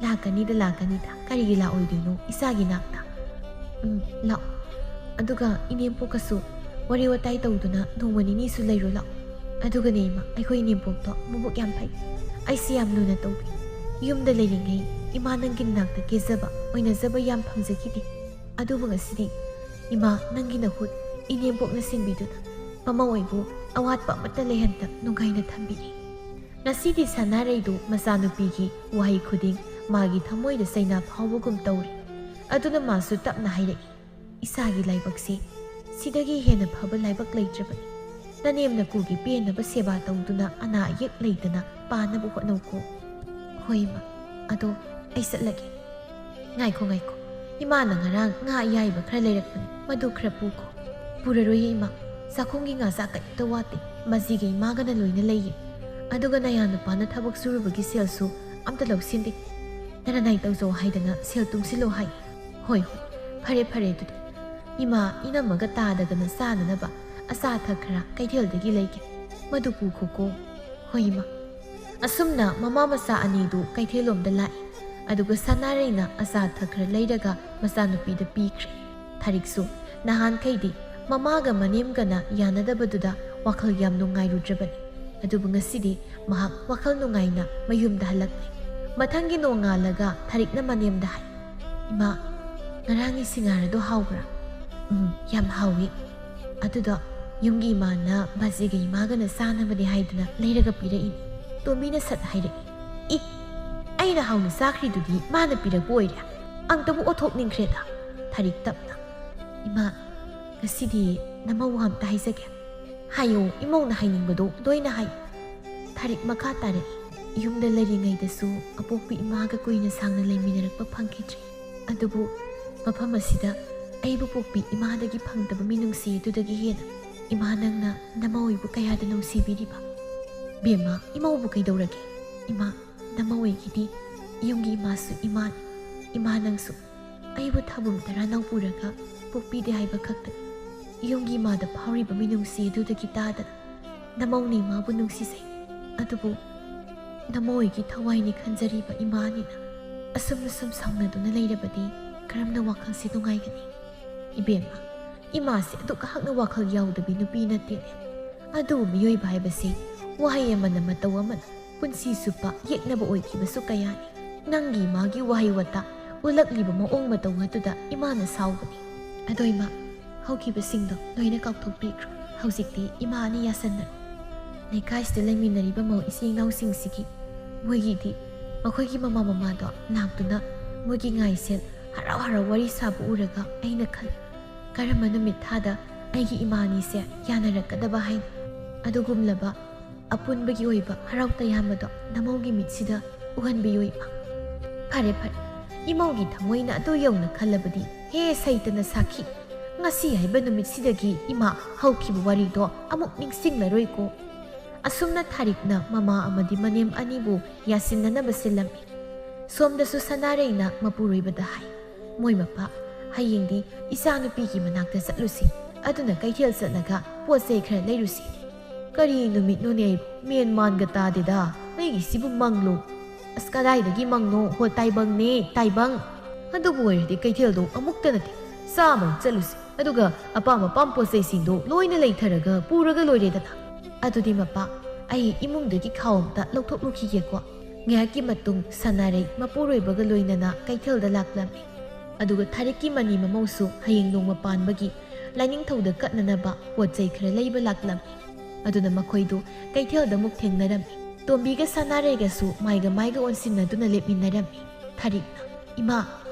"ꯂꯥꯛꯀꯅꯤꯗ, ꯂꯥꯛꯀꯅꯤꯗ, ꯀꯔꯤꯒꯤ ꯂꯥꯛꯑꯣꯏꯗꯣꯏꯅꯣ ꯏꯆꯥꯒꯤ ꯅꯥꯛꯇ? ꯎꯝ, ꯂꯥꯛꯑꯣ꯫ ꯑꯗꯨꯒ ꯏꯅꯦꯝꯄꯣꯛꯀꯁꯨ ꯋꯥꯔꯤ ꯋꯥꯇꯥꯏ ꯇꯧꯗꯨꯅ ꯅꯣꯡꯃ ꯅꯤꯅꯤꯁꯨ ꯂꯩꯔꯨ ꯂꯥꯛꯑꯣ꯫ ꯑꯗꯨꯒꯅꯦ ꯏꯃꯥ, ꯑꯩꯈꯣꯏ ꯏꯅꯦꯝꯄꯣꯛꯇꯣ ꯃꯕꯨꯛ ꯌꯥꯝ ꯐꯩ, ꯑꯩꯁꯤ ꯌꯥꯝ ꯂꯨꯅ ꯇꯧꯕꯤ꯫ ꯌꯨꯝꯗ ꯂꯩꯔꯤꯉꯩ ꯏꯃꯥ ꯅꯪꯒꯤ ꯅꯥꯛꯇ ꯀꯦꯖꯕ ꯑꯣꯏꯅꯖꯕ ꯌꯥꯝ ꯐꯪꯖꯈꯤꯗꯦ꯫ ꯑꯗꯨꯕꯨ ꯉꯁꯤꯗꯤ ꯏꯃꯥ ꯅꯪꯒꯤ ꯅꯍꯨꯠ ꯏꯅꯦꯝꯄꯣꯛꯅ ꯁꯤꯟꯕꯤꯗꯨꯅ ꯃꯃꯧ ꯑꯣꯏꯕꯨ ꯑꯋꯥꯠꯄ ꯑꯃꯠꯇ ꯂꯩꯍꯟꯗ ꯅꯨꯡꯉꯥꯏꯅ ꯊꯝꯕꯤꯔꯤ"꯫ ꯉꯁꯤꯗꯤ ꯁꯅꯥꯔꯩꯗꯨ ꯃꯆꯥꯅꯨꯄꯤꯒꯤ ꯋꯥꯍꯩ ꯈꯨꯗꯤꯡ ꯃꯥꯒꯤ ꯊꯃꯣꯏꯗ ꯆꯩꯅꯥ ꯐꯥꯎꯕꯒꯨꯝ ꯇꯧꯔꯤ꯫ ꯑꯗꯨꯅ ꯃꯥꯁꯨ ꯇꯞꯅ ꯍꯥꯏꯔꯛꯏ, "ꯏꯆꯥꯒꯤ ꯂꯥꯏꯕꯛꯁꯤ ꯁꯤꯗꯒꯤ ꯍꯦꯟꯅ ꯐꯕ ꯂꯥꯏꯕꯛ ꯂꯩꯇ꯭ꯔꯕꯅꯤ꯫ ꯅꯅꯦꯝ ꯅꯀꯨꯒꯤ ꯄꯦꯟꯅꯕ ꯁꯦꯕꯥ ꯇꯧꯗꯨꯅ ꯑꯅꯥ ꯑꯌꯦꯛ ꯂꯩꯇꯅ ꯄꯥꯟꯅꯕ ꯍꯣꯠꯅꯧꯀꯣ"꯫ "ꯍꯣꯏ ꯏꯃꯥ, ꯑꯗꯣ ꯑꯩ ꯆꯠꯂꯒꯦ"꯫ "ꯉꯥꯏꯈꯣ, ꯉꯥꯏꯈꯣ, ꯏꯃꯥꯅ ꯉꯔꯥꯡ ꯉꯥ ꯑꯌꯥꯏꯕ ꯈꯔ ꯂꯩꯔꯛꯄꯅꯤ, ꯃꯗꯨ ꯈꯔ ꯄꯨꯈꯣ"꯫ "ꯄꯨꯔꯔꯣꯏꯌꯦ ꯏꯃꯥ, ꯆꯥꯛꯈꯨꯝꯒꯤ ꯉꯥ ꯆꯥꯛ ꯀꯔꯤꯝꯇ ꯋꯥꯠꯇꯦ, ꯃꯁꯤꯒ ꯏꯃꯥꯒꯅ ꯂꯣꯏꯅ ꯂꯩꯌꯦ꯫ ꯑꯗꯨꯒ ꯅꯌꯥ ꯅꯨꯄꯥꯅ ꯊꯕꯛ ꯁꯨꯔꯨꯕꯒꯤ ꯁꯦꯜꯁꯨ ꯑꯝꯇ ꯂꯧꯁꯤꯟꯗꯦ, ꯅꯔꯅꯥꯏ ꯇꯧꯖꯧ ꯍꯥꯏꯗꯅ ꯁꯦꯜ ꯇꯨꯡꯁꯤꯜꯂꯣ ꯍꯥꯏ"꯫ "ꯍꯣꯏ, ꯍꯣꯏ, ꯐꯔꯦ, ꯐꯔꯦ, ꯑꯗꯨꯗꯤ ꯏꯃꯥ, ꯏꯅꯝꯃꯒ ꯇꯥꯗꯒꯅ ꯆꯥꯅꯅꯕ ꯑꯆꯥ ꯑꯊꯛ ꯈꯔ ꯀꯩꯊꯦꯜꯗꯒꯤ ꯂꯩꯒꯦ, ꯃꯗꯨ ꯄꯨꯈꯣꯀꯣ"꯫ "ꯍꯣꯏ ꯏꯃꯥ"꯫ ꯑꯁꯨꯝꯅ ꯃꯃꯥ ꯃꯆꯥ ꯑꯅꯤꯗꯨ ꯀꯩꯊꯦꯜꯂꯣꯝꯗ ꯂꯥꯛꯏ꯫ ꯑꯗꯨꯒ ꯁꯅꯥꯔꯩꯅ ꯑꯆꯥ ꯑꯊꯛ ꯈꯔ ꯂꯩꯔꯒ ꯃꯆꯥꯅꯨꯄꯤꯗ ꯄꯤꯈ꯭ꯔꯦ꯫ ꯊꯥꯔꯤꯛꯁꯨ ꯅꯍꯥꯟꯈꯩꯗꯤ ꯃꯃꯥꯒ ꯃꯅꯦꯝꯒꯅ ꯌꯥꯅꯗꯕꯗꯨꯗ ꯋꯥꯈꯜ ꯌꯥꯝ ꯅꯨꯡꯉꯥꯏꯔꯨꯗ꯭ꯔꯕꯅꯤ꯫ ꯑꯗꯨꯕꯨ ꯉꯁꯤꯗꯤ ꯃꯍꯥꯛ ꯋꯥꯈꯜ ꯅꯨꯡꯉꯥꯏꯅ ꯃꯌꯨꯝꯗ ꯍꯜꯂꯛꯂꯦ꯫ ꯃꯊꯪꯒꯤ ꯅꯣꯡꯉꯥꯜꯂꯒ ꯊꯥꯔꯤꯛꯅ ꯃꯅꯦꯝꯗ ꯍꯥꯏ, "ꯏꯃꯥ, ꯉꯔꯥꯡꯒꯤ ꯁꯤꯡꯍꯥꯔ ꯑꯗꯨ ꯍꯥꯎꯕ꯭ꯔꯥ?" "ꯎꯝ, ꯌꯥꯝ ꯍꯥꯎꯏ꯫ ꯑꯗꯨꯗꯣ ꯌꯨꯝꯒꯤ ꯏꯃꯥꯅ ꯕꯥꯖꯤꯒ ꯏꯃꯥꯒꯅ ꯆꯥꯅꯕꯅꯦ ꯍꯥꯏꯗꯅ ꯂꯩꯔꯒ ꯄꯤꯔꯛꯏꯅꯤ꯫" ꯇꯣꯝꯕꯤꯅ ꯁꯠ ꯍꯥꯏꯔꯛꯏ꯫ "ꯏ, ꯑꯩꯅ ꯍꯥꯎꯅ ꯆꯥꯈ꯭ꯔꯤꯗꯨꯗꯤ ꯃꯥꯅ ꯄꯤꯔꯛꯄ ꯑꯣꯏꯔꯦ꯫ ꯑꯝꯇꯕꯨ ꯑꯣꯊꯣꯛꯅꯤꯡꯈ꯭ꯔꯦꯗ꯫" ꯊꯥꯔꯤꯛ ꯇꯞꯅ, "ꯏꯃꯥ, ꯉꯁꯤꯗꯤ ꯅꯃꯧ ꯋꯥ ꯑꯝꯇ ꯍꯥꯏꯖꯒꯦ꯫" "ꯍꯥꯏꯌꯣ, ꯏꯃꯧꯅ ꯍꯥꯏꯅꯤꯡꯕꯗꯣ ꯂꯣꯏꯅ ꯍꯥꯏꯌꯨ꯫" ꯊꯥꯔꯤꯛ ꯃꯈꯥ ꯇꯥꯔꯛꯏ꯫ "ꯌꯨꯝꯗ ꯂꯩꯔꯤꯉꯩꯗꯁꯨ ꯑꯄꯣꯛꯄꯤ ꯏꯃꯥꯒ ꯀꯨꯏꯅ ꯁꯥꯡꯅ ꯂꯩꯃꯤꯟꯅꯔꯛꯄ ꯐꯪꯈꯤꯗ꯭ꯔꯤ꯫ ꯑꯗꯨꯕꯨ ꯃꯐꯝ ꯑꯁꯤꯗ ꯑꯩꯕꯨ ꯄꯣꯛꯄꯤ ꯏꯃꯥꯗꯒꯤ ꯐꯪꯗꯕ ꯃꯤꯅꯨꯡꯁꯤ ꯑꯗꯨꯗꯒꯤ ꯍꯦꯟꯅ ꯏꯃꯥ ꯅꯪꯅ ꯅꯃꯧ ꯑꯩꯕꯨ ꯀꯌꯥꯗ ꯅꯨꯡꯁꯤꯕꯤꯔꯤꯕ꯫ ꯕꯦꯝꯃ, ꯏꯃꯧꯕꯨ ꯀꯩꯗꯧꯔꯒꯦ? ꯏꯃꯥ, ꯅꯃꯧ ꯑꯩꯒꯤꯗꯤ ꯌꯨꯝꯒꯤ ꯏꯃꯥꯁꯨ ꯏꯃꯥꯅꯤ꯫ ꯏꯃꯥ ꯅꯪꯁꯨ ꯑꯩꯕꯨ ꯊꯥꯕꯨꯝ ꯇꯔꯥꯅꯥꯎ ꯄꯨꯔꯒ ꯄꯣꯛꯄꯤꯗꯦ ꯍꯥꯏꯕ ꯈꯛꯇꯅꯤ꯫ ꯌꯨꯝꯒꯤ ꯏꯃꯥꯗ ꯐꯥꯎꯔꯤꯕ ꯃꯤꯅꯨꯡꯁꯤ ꯑꯗꯨꯗꯒꯤ ꯇꯥꯗꯅ ꯅꯃꯧꯅ ꯏꯃꯥꯕꯨ ꯅꯨꯡꯁꯤꯖꯩ꯫ ꯑꯗꯨꯕꯨ ꯅꯃꯧ ꯑꯩꯒꯤ ꯊꯋꯥꯏꯅꯤ ꯈꯟꯖꯔꯤꯕ ꯏꯃꯥꯅꯤꯅ ꯑꯁꯨꯝꯅ ꯁꯨꯝ ꯁꯥꯎꯅꯗꯨꯅ ꯂꯩꯔꯕꯗꯤ ꯀꯔꯝꯅ ꯋꯥꯈꯜꯁꯦ ꯅꯨꯡꯉꯥꯏꯒꯅꯤ? ꯏꯕꯦꯝꯃ, ꯏꯃꯥꯁꯦ ꯑꯗꯨꯛ ꯍꯛꯅ ꯋꯥꯈꯜ ꯌꯥꯎꯗꯕꯤ ꯅꯨꯄꯤ ꯅꯠꯇꯦꯅꯦ꯫ ꯑꯗꯨꯕꯨ ꯃꯤꯑꯣꯏꯕ ꯍꯥꯏꯕꯁꯤ ꯋꯥꯍꯩ ꯑꯃꯅ ꯃꯇꯧ ꯑꯃꯅ ꯄꯨꯟꯁꯤ ꯆꯨꯞꯄ ꯌꯦꯛꯅꯕ ꯑꯣꯏꯈꯤꯕꯁꯨ ꯀꯌꯥꯅꯤ꯫ ꯅꯪꯒꯤ ꯏꯃꯥꯒꯤ ꯋꯥꯍꯩ ꯋꯥꯇꯥ ꯎꯠꯂꯛꯂꯤꯕ ꯃꯑꯣꯡ ꯃꯇꯧ ꯑꯗꯨꯗ ꯏꯃꯥꯅ ꯁꯥꯎꯕꯅꯤ꯫ ꯑꯗꯣ ꯏꯃꯥ, ꯍꯧꯈꯤꯕꯁꯤꯡꯗꯣ ꯂꯣꯏꯅ ꯀꯥꯎꯊꯣꯛꯄꯤꯈ꯭ꯔꯣ꯫ ꯍꯧꯖꯤꯛꯇꯤ ꯏꯃꯥ ꯑꯅꯤ ꯌꯥꯁꯟꯅꯔꯣ꯫ ꯂꯩꯀꯥꯏꯁꯤꯗ ꯂꯩꯃꯤꯟꯅꯔꯤꯕ ꯃꯧ ꯏꯆꯦ ꯏꯅꯥꯎꯁꯤꯡꯁꯤꯒꯤ ꯃꯣꯏꯒꯤꯗꯤ ꯃꯈꯣꯏꯒꯤ ꯃꯃꯥ ꯃꯃꯥꯗꯣ ꯂꯥꯛꯇꯨꯅ ꯃꯣꯏꯒꯤ ꯉꯥꯏꯁꯦꯜ ꯍꯔꯥꯎ ꯍꯔꯥꯎ ꯋꯥꯔꯤ ꯁꯥꯕ ꯎꯔꯒ ꯑꯩꯅ ꯈꯜꯂꯤ, ꯀꯔꯝꯕ ꯅꯨꯃꯤꯠ ꯊꯥꯗ ꯑꯩꯒꯤ ꯏꯃꯥ ꯑꯅꯤꯁꯦ ꯌꯥꯅꯔꯛꯀꯗꯕ ꯍꯥꯏꯅ꯫ ꯑꯗꯨꯒꯨꯝꯂꯕ ꯑꯄꯨꯟꯕꯒꯤ ꯑꯣꯏꯕ ꯍꯔꯥꯎ ꯇꯌꯥꯝꯕꯗꯣ ꯅꯃꯧꯒꯤ ꯃꯤꯠꯁꯤꯗ ꯎꯍꯟꯕꯤꯌꯨ ꯏꯃꯥ꯫ ꯐꯔꯦ ꯐꯔꯦ, ꯏꯃꯧꯒꯤ ꯊꯃꯣꯏꯅ ꯑꯗꯨ ꯌꯧꯅ ꯈꯜꯂꯕꯗꯤ ꯍꯦ ꯁꯩꯇꯅ ꯁꯥꯈꯤ꯫ ꯉꯁꯤ ꯍꯥꯏꯕ ꯅꯨꯃꯤꯠꯁꯤꯗꯒꯤ ꯏꯃꯥ ꯍꯧꯈꯤꯕ ꯋꯥꯔꯤꯗꯣ ꯑꯃꯨꯛ ꯅꯤꯡꯁꯤꯡꯂꯔꯣꯏꯀꯣ꯫ ꯑꯁꯨꯝꯅ ꯊꯥꯔꯤꯛꯅ ꯃꯃꯥ ꯑꯃꯗꯤ ꯃꯅꯦꯝ ꯑꯅꯤꯕꯨ ꯌꯥꯁꯤꯟꯅꯅꯕ ꯁꯤꯜꯂꯝꯃꯤ꯫ ꯁꯣꯝꯗꯁꯨ ꯁꯅꯥꯔꯩꯅ ꯃꯄꯨꯔꯣꯏꯕꯗ ꯍꯥꯏ, "ꯃꯣꯏ ꯃꯄꯥ, ꯍꯌꯦꯡꯗꯤ ꯏꯆꯥꯅꯨꯄꯤꯒꯤ ꯃꯅꯥꯛꯇ ꯆꯠꯂꯨꯁꯤ꯫ ꯑꯗꯨꯅ ꯀꯩꯊꯦꯜ ꯆꯠꯂꯒ ꯄꯣꯠ ꯆꯩ ꯈꯔ ꯂꯩꯔꯨꯁꯤ꯫" "ꯀꯔꯤ ꯅꯨꯃꯤꯠꯅꯣꯅꯦ? ꯑꯩꯕꯨ ꯃꯦꯟ ꯃꯥꯟꯒ ꯇꯥꯗꯦꯗ꯫ ꯑꯩꯒꯤꯁꯤꯕꯨ ꯃꯪꯂꯣ?" "ꯑꯁ, ꯀꯗꯥꯏꯗꯒꯤ ꯃꯪꯅꯣ? ꯍꯣ, ꯇꯥꯏꯕꯪꯅꯦ, ꯇꯥꯏꯕꯪ꯫ ꯑꯗꯨꯕꯨ ꯑꯣꯏꯔꯗꯤ ꯀꯩꯊꯦꯜꯗꯣ ꯑꯃꯨꯛꯇ ꯅꯠꯇꯦ, ꯆꯥꯝꯃꯔꯛ ꯆꯠꯂꯨꯁꯤ꯫ ꯑꯗꯨꯒ ꯑꯄꯥꯝ ꯑꯄꯥꯝ ꯄꯣꯠ ꯆꯩꯁꯤꯡꯗꯣ ꯂꯣꯏꯅ ꯂꯩꯊꯔꯒ ꯄꯨꯔꯒ ꯂꯣꯏꯔꯦꯗꯅ꯫ ꯑꯗꯨꯗꯤ ꯃꯄꯥ, ꯑꯩ ꯏꯃꯨꯡꯗꯒꯤ ꯈꯥꯎ ꯑꯝꯇ ꯂꯧꯊꯣꯛꯂꯨꯈꯤꯒꯦꯀꯣ꯫ ꯉꯥꯏꯍꯥꯛꯀꯤ ꯃꯇꯨꯡ ꯁꯅꯥꯔꯩ ꯃꯄꯨꯔꯣꯏꯕꯒ ꯂꯣꯏꯅꯅ ꯀꯩꯊꯦꯜꯗ ꯂꯥꯛꯂꯝꯃꯤ꯫ ꯑꯗꯨꯒ ꯊꯥꯔꯤꯛꯀꯤ ꯃꯅꯤ ꯃꯃꯧꯁꯨ ꯍꯌꯦꯡ ꯅꯣꯡꯃ ꯄꯥꯟꯕꯒꯤ ꯂꯥꯏꯅꯤꯡꯊꯧꯗ ꯀꯠꯅꯅꯕ ꯄꯣꯠ ꯆꯩ ꯈꯔ ꯂꯩꯕ ꯂꯥꯛꯂꯝꯃꯤ꯫ ꯑꯗꯨꯅ ꯃꯈꯣꯏꯗꯨ ꯀꯩꯊꯦꯜꯗ ꯑꯃꯨꯛ ꯊꯦꯡꯅꯔꯝꯃꯤ꯫ ꯇꯣꯝꯕꯤꯒ ꯁꯅꯥꯔꯩꯒꯁꯨ ꯃꯥꯏꯒ ꯃꯥꯏꯒ ꯑꯣꯟꯁꯤꯟꯅꯗꯨꯅ ꯂꯦꯞꯃꯤꯟꯅꯔꯝꯃꯤ꯫ ꯊꯥꯔꯤꯛꯅ, "ꯏꯃꯥ,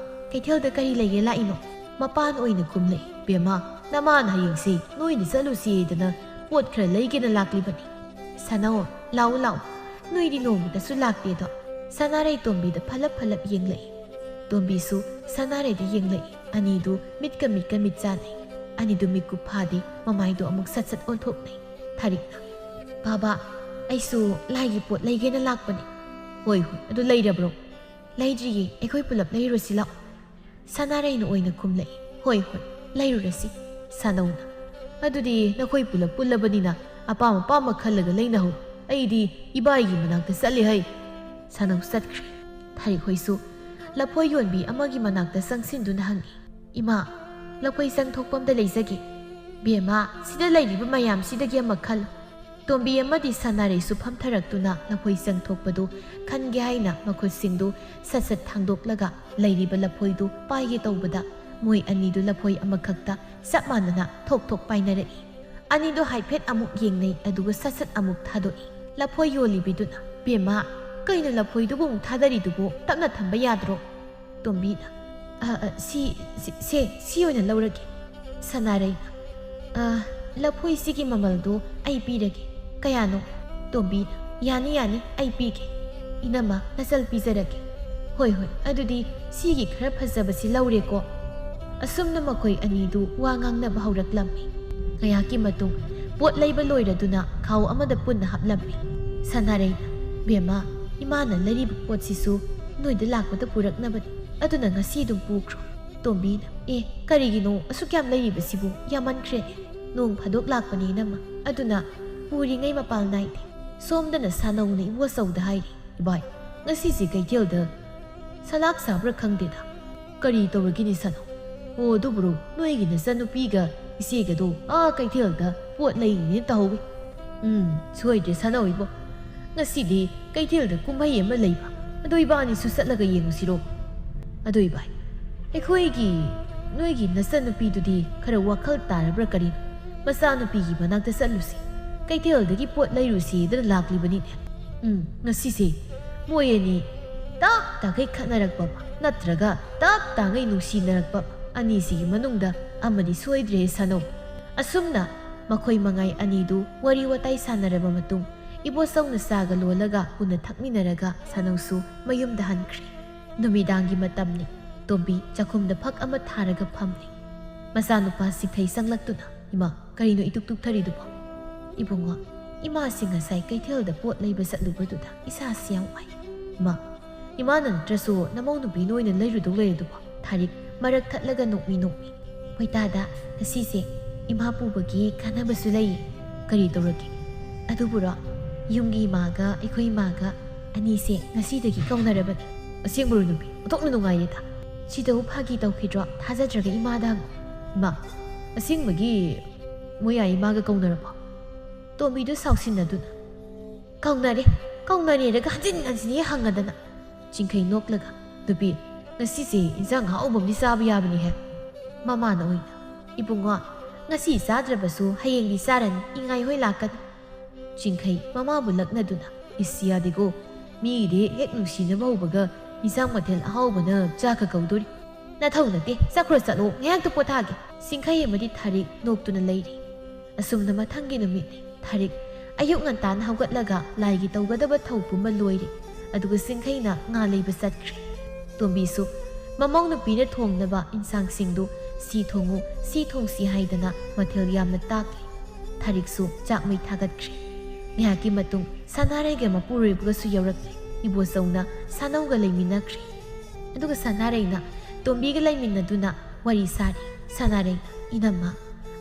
ꯀꯩꯊꯦꯜꯗ ꯀꯔꯤ ꯂꯩꯒꯦ ꯂꯥꯛꯏꯅꯣ?" ꯃꯄꯥꯅ ꯑꯣꯏꯅ ꯈꯨꯝꯂꯛꯏ, "ꯕꯦꯝꯃ, ꯅꯃꯥꯅ ꯍꯌꯦꯡꯁꯦ ꯅꯣꯏꯗ ꯆꯠꯂꯨꯁꯦꯗꯅ ꯄꯣꯠ ꯈꯔ ꯂꯩꯒꯦꯅ ꯂꯥꯛꯂꯤꯕꯅꯤ꯫ ꯁꯥꯅꯧ, ꯂꯥꯛꯎ ꯂꯥꯛꯎ, ꯅꯣꯏꯗꯤ ꯅꯣꯡꯃꯇꯁꯨ ꯂꯥꯛꯇꯦꯗꯣ?" ꯁꯅꯥꯔꯩ ꯇꯣꯝꯕꯤꯗ ꯐꯂꯞ ꯐꯂꯞ ꯌꯦꯡꯂꯛꯏ꯫ ꯇꯣꯝꯕꯤꯁꯨ ꯁꯅꯥꯔꯩꯗ ꯌꯦꯡꯂꯛꯏ꯫ ꯑꯅꯤꯗꯨ ꯃꯤꯠꯀ ꯃꯤꯠꯀ ꯃꯤꯠ ꯆꯥꯟꯅꯩ꯫ ꯑꯅꯤꯗꯨ ꯃꯤꯠꯀꯨꯞ ꯐꯥꯗꯦ, ꯃꯃꯥꯏꯗꯨ ꯑꯃꯨꯛ ꯁꯠ ꯁꯠ ꯑꯣꯟꯊꯣꯛꯅꯩ꯫ ꯊꯥꯔꯤꯛꯅ, "ꯕꯥꯕꯥ, ꯑꯩꯁꯨ ꯂꯥꯏꯒꯤ ꯄꯣꯠ ꯂꯩꯒꯦꯅ ꯂꯥꯛꯄꯅꯦ꯫" "ꯍꯣꯏ ꯍꯣꯏ, ꯑꯗꯨ ꯂꯩꯔꯕ꯭ꯔꯣ?" "ꯂꯩꯗ꯭ꯔꯤꯌꯦ, ꯑꯩꯈꯣꯏ ꯄꯨꯂꯞ ꯂꯩꯔꯨꯁꯤ ꯂꯥꯛꯑꯣ꯫" ꯁꯅꯥꯔꯩꯅ ꯑꯣꯏꯅ ꯈꯨꯝꯂꯛꯏ, "ꯍꯣꯏ ꯍꯣꯏ, ꯂꯩꯔꯨꯔꯁꯤ꯫" ꯁꯥꯅꯧꯅ, "ꯑꯗꯨꯗꯤ ꯅꯈꯣꯏ ꯄꯨꯂꯞ ꯄꯨꯜꯂꯕꯅꯤꯅ ꯑꯄꯥꯝ ꯑꯄꯥꯝꯕ ꯈꯜꯂꯒ ꯂꯩꯅꯍꯧ꯫ ꯑꯩꯗꯤ ꯏꯕꯥꯏꯒꯤ ꯃꯅꯥꯛꯇ ꯆꯠꯂꯦ ꯍꯩ꯫" ꯁꯥꯅꯧ ꯆꯠꯈ꯭ꯔꯦ꯫ ꯊꯥꯔꯤꯛ ꯍꯣꯏꯁꯨ ꯂꯐꯣꯏ ꯌꯣꯟꯕꯤ ꯑꯃꯒꯤ ꯃꯅꯥꯛꯇ ꯆꯪꯁꯤꯟꯗꯨꯅ ꯍꯪꯉꯤ, "ꯏꯃꯥ, ꯂꯐꯣꯏ ꯆꯪ ꯊꯣꯛꯄ ꯑꯝꯗ ꯂꯩꯖꯒꯦ꯫" "ꯕꯦꯝꯃ, ꯁꯤꯗ ꯂꯩꯔꯤꯕ ꯃꯌꯥꯝꯁꯤꯗꯒꯤ ꯑꯃ ꯈꯜꯂꯨ꯫" ꯇꯣꯝꯕꯤ ꯑꯃꯗꯤ ꯁꯅꯥꯔꯩꯁꯨ ꯐꯝꯊꯔꯛꯇꯨꯅ ꯂꯐꯣꯏ ꯆꯪ ꯊꯣꯛꯄꯗꯨ ꯈꯟꯒꯦ ꯍꯥꯏꯅ ꯃꯈꯨꯠꯁꯤꯡꯗꯨ ꯁꯠ ꯁꯠ ꯊꯥꯡꯗꯣꯛꯂꯒ ꯂꯩꯔꯤꯕ ꯂꯐꯣꯏꯗꯨ ꯄꯥꯏꯒꯦ ꯇꯧꯕꯗ, ꯃꯣꯏ ꯑꯅꯤꯗꯨ ꯂꯐꯣꯏ ꯑꯃꯈꯛꯇ ꯆꯞ ꯃꯥꯟꯅꯅ ꯊꯣꯛ ꯊꯣꯛ ꯄꯥꯏꯅꯔꯛꯏ꯫ ꯑꯅꯤꯗꯨ ꯍꯥꯏꯐꯦꯠ ꯑꯃꯨꯛ ꯌꯦꯡꯅꯩ, ꯑꯗꯨꯒ ꯁꯠ ꯁꯠ ꯑꯃꯨꯛ ꯊꯥꯗꯣꯛꯏ꯫ ꯂꯐꯣꯏ ꯌꯣꯜꯂꯤꯕꯤꯗꯨꯅ, "ꯕꯦꯝꯃ, ꯀꯩꯅꯣ ꯂꯐꯣꯏꯗꯨꯕꯨ ꯑꯃꯨꯛ ꯊꯥꯗꯔꯤꯗꯨꯕꯨ? ꯇꯞꯅ ꯊꯝꯕ ꯌꯥꯗ꯭ꯔꯣ?" ꯇꯣꯝꯕꯤꯅ, "ꯑ, ꯑ, ꯁꯤ, ꯁꯤ, ꯁꯦ, ꯁꯤ ꯑꯣꯏꯅ ꯂꯧꯔꯒꯦ꯫" ꯁꯅꯥꯔꯩꯅ, "ꯑ, ꯂꯐꯣꯏꯁꯤꯒꯤ ꯃꯃꯜꯗꯨ ꯑꯩ ꯄꯤꯔꯒꯦ꯫ ꯀꯌꯥꯅꯣ?" ꯇꯣꯝꯕꯤꯅ, "ꯌꯥꯅꯤ, ꯌꯥꯅꯤ, ꯑꯩ ꯄꯤꯒꯦ꯫ ꯏꯅꯝꯃ, ꯅꯆꯜ ꯄꯤꯖꯔꯒꯦ꯫" "ꯍꯣꯏ, ꯍꯣꯏ, ꯑꯗꯨꯗꯤ ꯁꯤꯒꯤ ꯈꯔ ꯐꯖꯕꯁꯤ ꯂꯧꯔꯦꯀꯣ꯫" ꯑꯁꯨꯝꯅ ꯃꯈꯣꯏ ꯑꯅꯤꯗꯨ ꯋꯥ ꯉꯥꯡꯅꯕ ꯍꯧꯔꯛꯂꯝꯃꯤ꯫ ꯉꯥꯏꯍꯥꯛꯀꯤ ꯃꯇꯨꯡ ꯄꯣꯠ ꯂꯩꯕ ꯂꯣꯏꯔꯗꯨꯅ ꯈꯥꯎ ꯑꯃꯗ ꯄꯨꯟꯅ ꯍꯥꯞꯂꯝꯃꯤ꯫ ꯁꯅꯥꯔꯩꯅ, "ꯕꯦꯝꯃ, ꯏꯃꯥꯅ ꯂꯩꯔꯤꯕ ꯄꯣꯠꯁꯤꯁꯨ ꯅꯣꯏꯗ ꯂꯥꯛꯄꯗ ꯄꯨꯔꯛꯅꯕꯅꯤ꯫ ꯑꯗꯨꯅ ꯉꯁꯤ ꯑꯗꯨꯝ ꯄꯨꯈ꯭ꯔꯣ꯫" ꯇꯣꯝꯕꯤꯅ, "ꯑꯦ, ꯀꯔꯤꯒꯤꯅꯣ ꯑꯁꯨꯛ ꯌꯥꯝ ꯂꯩꯔꯤꯕꯁꯤꯕꯨ? ꯌꯥꯝꯃꯟꯈ꯭ꯔꯦꯅꯦ꯫ ꯅꯣꯡ ꯐꯥꯗꯣꯛ ꯂꯥꯛꯄꯅꯤ ꯏꯅꯝꯃ, ꯑꯗꯨꯅ ꯄꯨꯔꯤꯉꯩ ꯃꯄꯥꯜ ꯅꯥꯏꯗꯦ꯫" ꯁꯣꯝꯗꯅ ꯁꯥꯅꯧꯅ ꯏꯕꯣꯆꯧꯗ ꯍꯥꯏꯔꯤ, "ꯏꯕꯥꯏ, ꯉꯁꯤꯁꯦ ꯀꯩꯊꯦꯜꯗ ꯁꯂꯥꯛ ꯁꯥꯕ꯭ꯔꯥ ꯈꯪꯗꯦꯗ꯫ ꯀꯔꯤ ꯇꯧꯔꯒꯦꯅꯦ ꯁꯥꯅꯧ? "ꯑꯣ, ꯑꯗꯨꯕꯨꯔꯣ, ꯅꯣꯏꯒꯤ ꯅꯆꯟꯅꯨꯄꯤꯒ ꯏꯆꯦꯒꯗꯣ ꯑꯥ ꯀꯩꯊꯦꯜꯗ ꯄꯣꯠ ꯂꯩꯅꯦꯅ ꯇꯧꯍꯧꯋꯤ꯫ ꯎꯝ, ꯁꯣꯏꯗ꯭ꯔꯦ ꯁꯥꯟꯅꯧ ꯏꯕꯣ꯫ ꯉꯁꯤꯗꯤ ꯀꯩꯊꯦꯜꯗ ꯀꯨꯝꯍꯩ ꯑꯃ ꯂꯩꯕ꯫ ꯑꯗꯣ ꯏꯕꯥꯅꯤꯁꯨ ꯆꯠꯂꯒ ꯌꯦꯡꯉꯨꯁꯤꯔꯣ?" "ꯑꯗꯣ ꯏꯕꯥꯏ, ꯑꯩꯈꯣꯏꯒꯤ, ꯅꯣꯏꯒꯤ ꯅꯆꯟꯅꯨꯄꯤꯗꯨꯗꯤ ꯈꯔ ꯋꯥꯈꯜ ꯇꯥꯔꯕ꯭ꯔꯥ ꯀꯔꯤꯅꯣ? ꯃꯆꯥꯅꯨꯄꯤꯒꯤ ꯃꯅꯥꯛꯇ ꯆꯠꯂꯨꯁꯤ, ꯀꯩꯊꯦꯜꯗꯒꯤ ꯄꯣꯠ ꯂꯩꯔꯨꯁꯤꯗꯅ ꯂꯥꯛꯂꯤꯕꯅꯤꯅꯦ꯫ ꯎꯝ, ꯉꯁꯤꯁꯦ ꯃꯣꯏ ꯑꯅꯤ ꯇꯥꯞ ꯇꯥꯈꯩ ꯈꯠꯅꯔꯛꯄ ꯑꯃ, ꯅꯠꯇ꯭ꯔꯒ ꯇꯥꯞ ꯇꯥꯈꯩ ꯅꯨꯡꯁꯤꯅꯔꯛꯄ ꯑꯃ, ꯑꯅꯤꯁꯤꯒꯤ ꯃꯅꯨꯡꯗ ꯑꯃꯗꯤ ꯁꯣꯏꯗ꯭ꯔꯦ ꯁꯥꯅꯧ꯫" ꯑꯁꯨꯝꯅ ꯃꯈꯣꯏ ꯃꯉꯥꯏ ꯑꯅꯤꯗꯨ ꯋꯥꯔꯤ ꯋꯥꯇꯥꯏ ꯁꯥꯟꯅꯔꯕ ꯃꯇꯨꯡ, ꯏꯕꯣꯆꯧꯅ ꯆꯥꯒ ꯂꯣꯜꯂꯒ ꯄꯨꯟꯅ ꯊꯛꯃꯤꯟꯅꯔꯒ ꯁꯥꯅꯧꯁꯨ ꯃꯌꯨꯝꯗ ꯍꯟꯈ꯭ꯔꯦ꯫ ꯅꯨꯃꯤꯗꯥꯡꯒꯤ ꯃꯇꯝꯅꯤ꯫ ꯇꯣꯝꯕꯤ ꯆꯥꯛꯈꯨꯝꯗ ꯐꯛ ꯑꯃ ꯊꯥꯔꯒ ꯐꯝꯂꯤ꯫ ꯃꯆꯥꯅꯨꯄꯥ ꯁꯤꯡꯈꯩ ꯆꯪꯂꯛꯇꯨꯅ, "ꯏꯃꯥ, ꯀꯔꯤꯅꯣ ꯏꯇꯨꯛ ꯇꯨꯛꯊꯔꯤꯗꯨꯕꯣ?" "ꯏꯕꯨꯡꯉꯣ, ꯏꯃꯥꯁꯤ ꯉꯁꯥꯏ ꯀꯩꯊꯦꯜꯗ ꯄꯣꯠ ꯂꯩꯕ ꯆꯠꯂꯨꯕꯗꯨꯗ ꯏꯁꯥꯁꯤ ꯌꯥꯝ ꯋꯥꯏ꯫" "ꯏꯃꯥ, ꯏꯃꯥꯅ ꯅꯠꯇ꯭ꯔꯁꯨ ꯅꯃꯧ ꯅꯨꯄꯤꯅ ꯑꯣꯏꯅ ꯂꯩꯔꯨꯗꯧ ꯂꯩꯔꯗꯨꯕꯣ?" ꯊꯥꯔꯤꯛ ꯃꯔꯛ ꯊꯠꯂꯒ ꯅꯣꯛꯃꯤ ꯅꯣꯛꯃꯤ꯫ "ꯍꯣꯏ ꯇꯥꯗ, ꯉꯁꯤꯁꯦ ꯏꯃꯥ ꯄꯨꯕꯒꯤ ꯀꯥꯟꯅꯕꯁꯨ ꯂꯩꯌꯦ꯫" "ꯀꯔꯤ ꯇꯧꯔꯒꯦ?" "ꯑꯗꯨꯕꯨꯔꯣ, ꯌꯨꯝꯒꯤ ꯏꯃꯥꯒ ꯑꯩꯈꯣꯏ ꯏꯃꯥꯒ ꯑꯅꯤꯁꯦ ꯉꯁꯤꯗꯒꯤ ꯀꯧꯅꯔꯕꯅꯤ꯫" "ꯑꯁꯦꯡꯕꯔꯣ ꯅꯨꯄꯤ? ꯑꯣꯟꯊꯣꯛꯅ ꯅꯨꯡꯉꯥꯏꯔꯦꯗ꯫" "ꯁꯤꯗꯕꯨ ꯐꯥꯒꯤ ꯇꯧꯈꯤꯗ꯭ꯔꯣ? ꯊꯥꯖꯗ꯭ꯔꯒ ꯏꯃꯥꯗ ꯍꯪꯉꯨ꯫" "ꯏꯃꯥ, ꯑꯁꯦꯡꯕꯒꯤ ꯃꯣꯌꯥ ꯏꯃꯥꯒ ꯀꯧꯅꯔꯕꯣ?" ꯇꯣꯝꯕꯤꯗꯨ ꯁꯥꯎꯁꯤꯟꯅꯗꯨꯅ, "ꯀꯧꯅꯔꯦ, ꯀꯧꯅꯔꯦꯔꯒ ꯍꯟꯖꯤꯟ ꯍꯟꯖꯤꯟ ꯍꯦꯛ ꯍꯪꯉꯗꯅ꯫" ꯆꯤꯡꯈꯩ ꯅꯣꯛꯂꯒ, "ꯅꯨꯄꯤ, ꯉꯁꯤꯁꯦ ꯏꯟꯁꯥꯡ ꯑꯍꯥꯎꯕ ꯑꯃꯗꯤ ꯆꯥꯕ ꯌꯥꯕꯅꯤꯍꯦ꯫" ꯃꯃꯥꯅ ꯑꯣꯏꯅ, "ꯏꯕꯨꯡꯉꯣ, ꯉꯁꯤ ꯆꯥꯗ꯭ꯔꯕꯁꯨ ꯍꯌꯦꯡꯗꯤ ꯆꯥꯔꯅꯤ, ꯏꯉꯥꯏ ꯍꯣꯏ ꯂꯥꯛꯀꯅꯤ꯫" ꯆꯤꯡꯈꯩ ꯃꯃꯥꯕꯨ ꯂꯛꯅꯗꯨꯅ, "ꯏꯁ, ꯌꯥꯗꯦꯀꯣ, ꯃꯤꯒꯤꯗꯤ ꯍꯦꯛ ꯅꯨꯡꯁꯤꯅꯕ ꯍꯧꯕꯒ ꯏꯟꯁꯥꯡ ꯃꯊꯦꯜ ꯑꯍꯥꯎꯕꯅ ꯆꯥꯛꯀ ꯀꯧꯗꯣꯔꯤ꯫ ꯅꯊꯧ ꯅꯠꯇꯦ, ꯆꯠꯈ꯭ꯔꯣ ꯆꯠꯂꯣ, ꯉꯥꯏꯍꯥꯛꯇ ꯄꯣꯊꯥꯒꯦ꯫" ꯆꯤꯡꯈꯩ ꯑꯃꯗꯤ ꯊꯥꯔꯤꯛ ꯅꯣꯛꯇꯨꯅ ꯂꯩꯔꯤ꯫ ꯑꯁꯨꯝꯅ ꯃꯊꯪꯒꯤ ꯅꯨꯃꯤꯠꯅꯤ꯫ ꯊꯥꯔꯤꯛ ꯑꯌꯨꯛ ꯉꯟꯇꯥꯅ ꯍꯧꯒꯠꯂꯒ ꯂꯥꯏꯒꯤ ꯇꯧꯒꯗꯕ ꯊꯧ ꯄꯨꯝꯕ ꯂꯣꯏꯔꯦ, ꯑꯗꯨꯒ ꯆꯤꯡꯈꯩꯅ ꯉꯥ ꯂꯩꯕ ꯆꯠꯈ꯭ꯔꯦ꯫ ꯇꯣꯝꯕꯤꯁꯨ ꯃꯃꯧ ꯅꯨꯄꯤꯅ ꯊꯣꯡꯅꯕ ꯏꯟꯁꯥꯡꯁꯤꯡꯗꯨ ꯁꯤ ꯊꯣꯡꯉꯨ, ꯁꯤ ꯊꯣꯡꯁꯤ ꯍꯥꯏꯗꯅ ꯃꯊꯦꯜ ꯌꯥꯝꯅ ꯇꯥꯛꯂꯦ꯫ ꯊꯥꯔꯤꯛꯁꯨ ꯆꯥꯛ ꯃꯩ ꯊꯥꯒꯠꯈ꯭ꯔꯦ꯫ ꯉꯥꯏꯍꯥꯛꯀꯤ ꯃꯇꯨꯡ ꯁꯅꯥꯔꯩꯒ ꯃꯄꯨꯔꯣꯏꯕꯒꯁꯨ ꯌꯧꯔꯛꯂꯦ꯫ ꯏꯕꯣꯆꯧꯅ ꯁꯥꯅꯧꯒ ꯂꯩꯃꯤꯟꯅꯈ꯭ꯔꯦ꯫ ꯑꯗꯨꯒ ꯁꯅꯥꯔꯩꯅ ꯇꯣꯝꯕꯤꯒ ꯂꯩꯃꯤꯟꯅꯗꯨꯅ ꯋꯥꯔꯤ ꯁꯥꯔꯤ꯫ ꯁꯅꯥꯔꯩꯅ, "ꯏꯅꯝꯃ,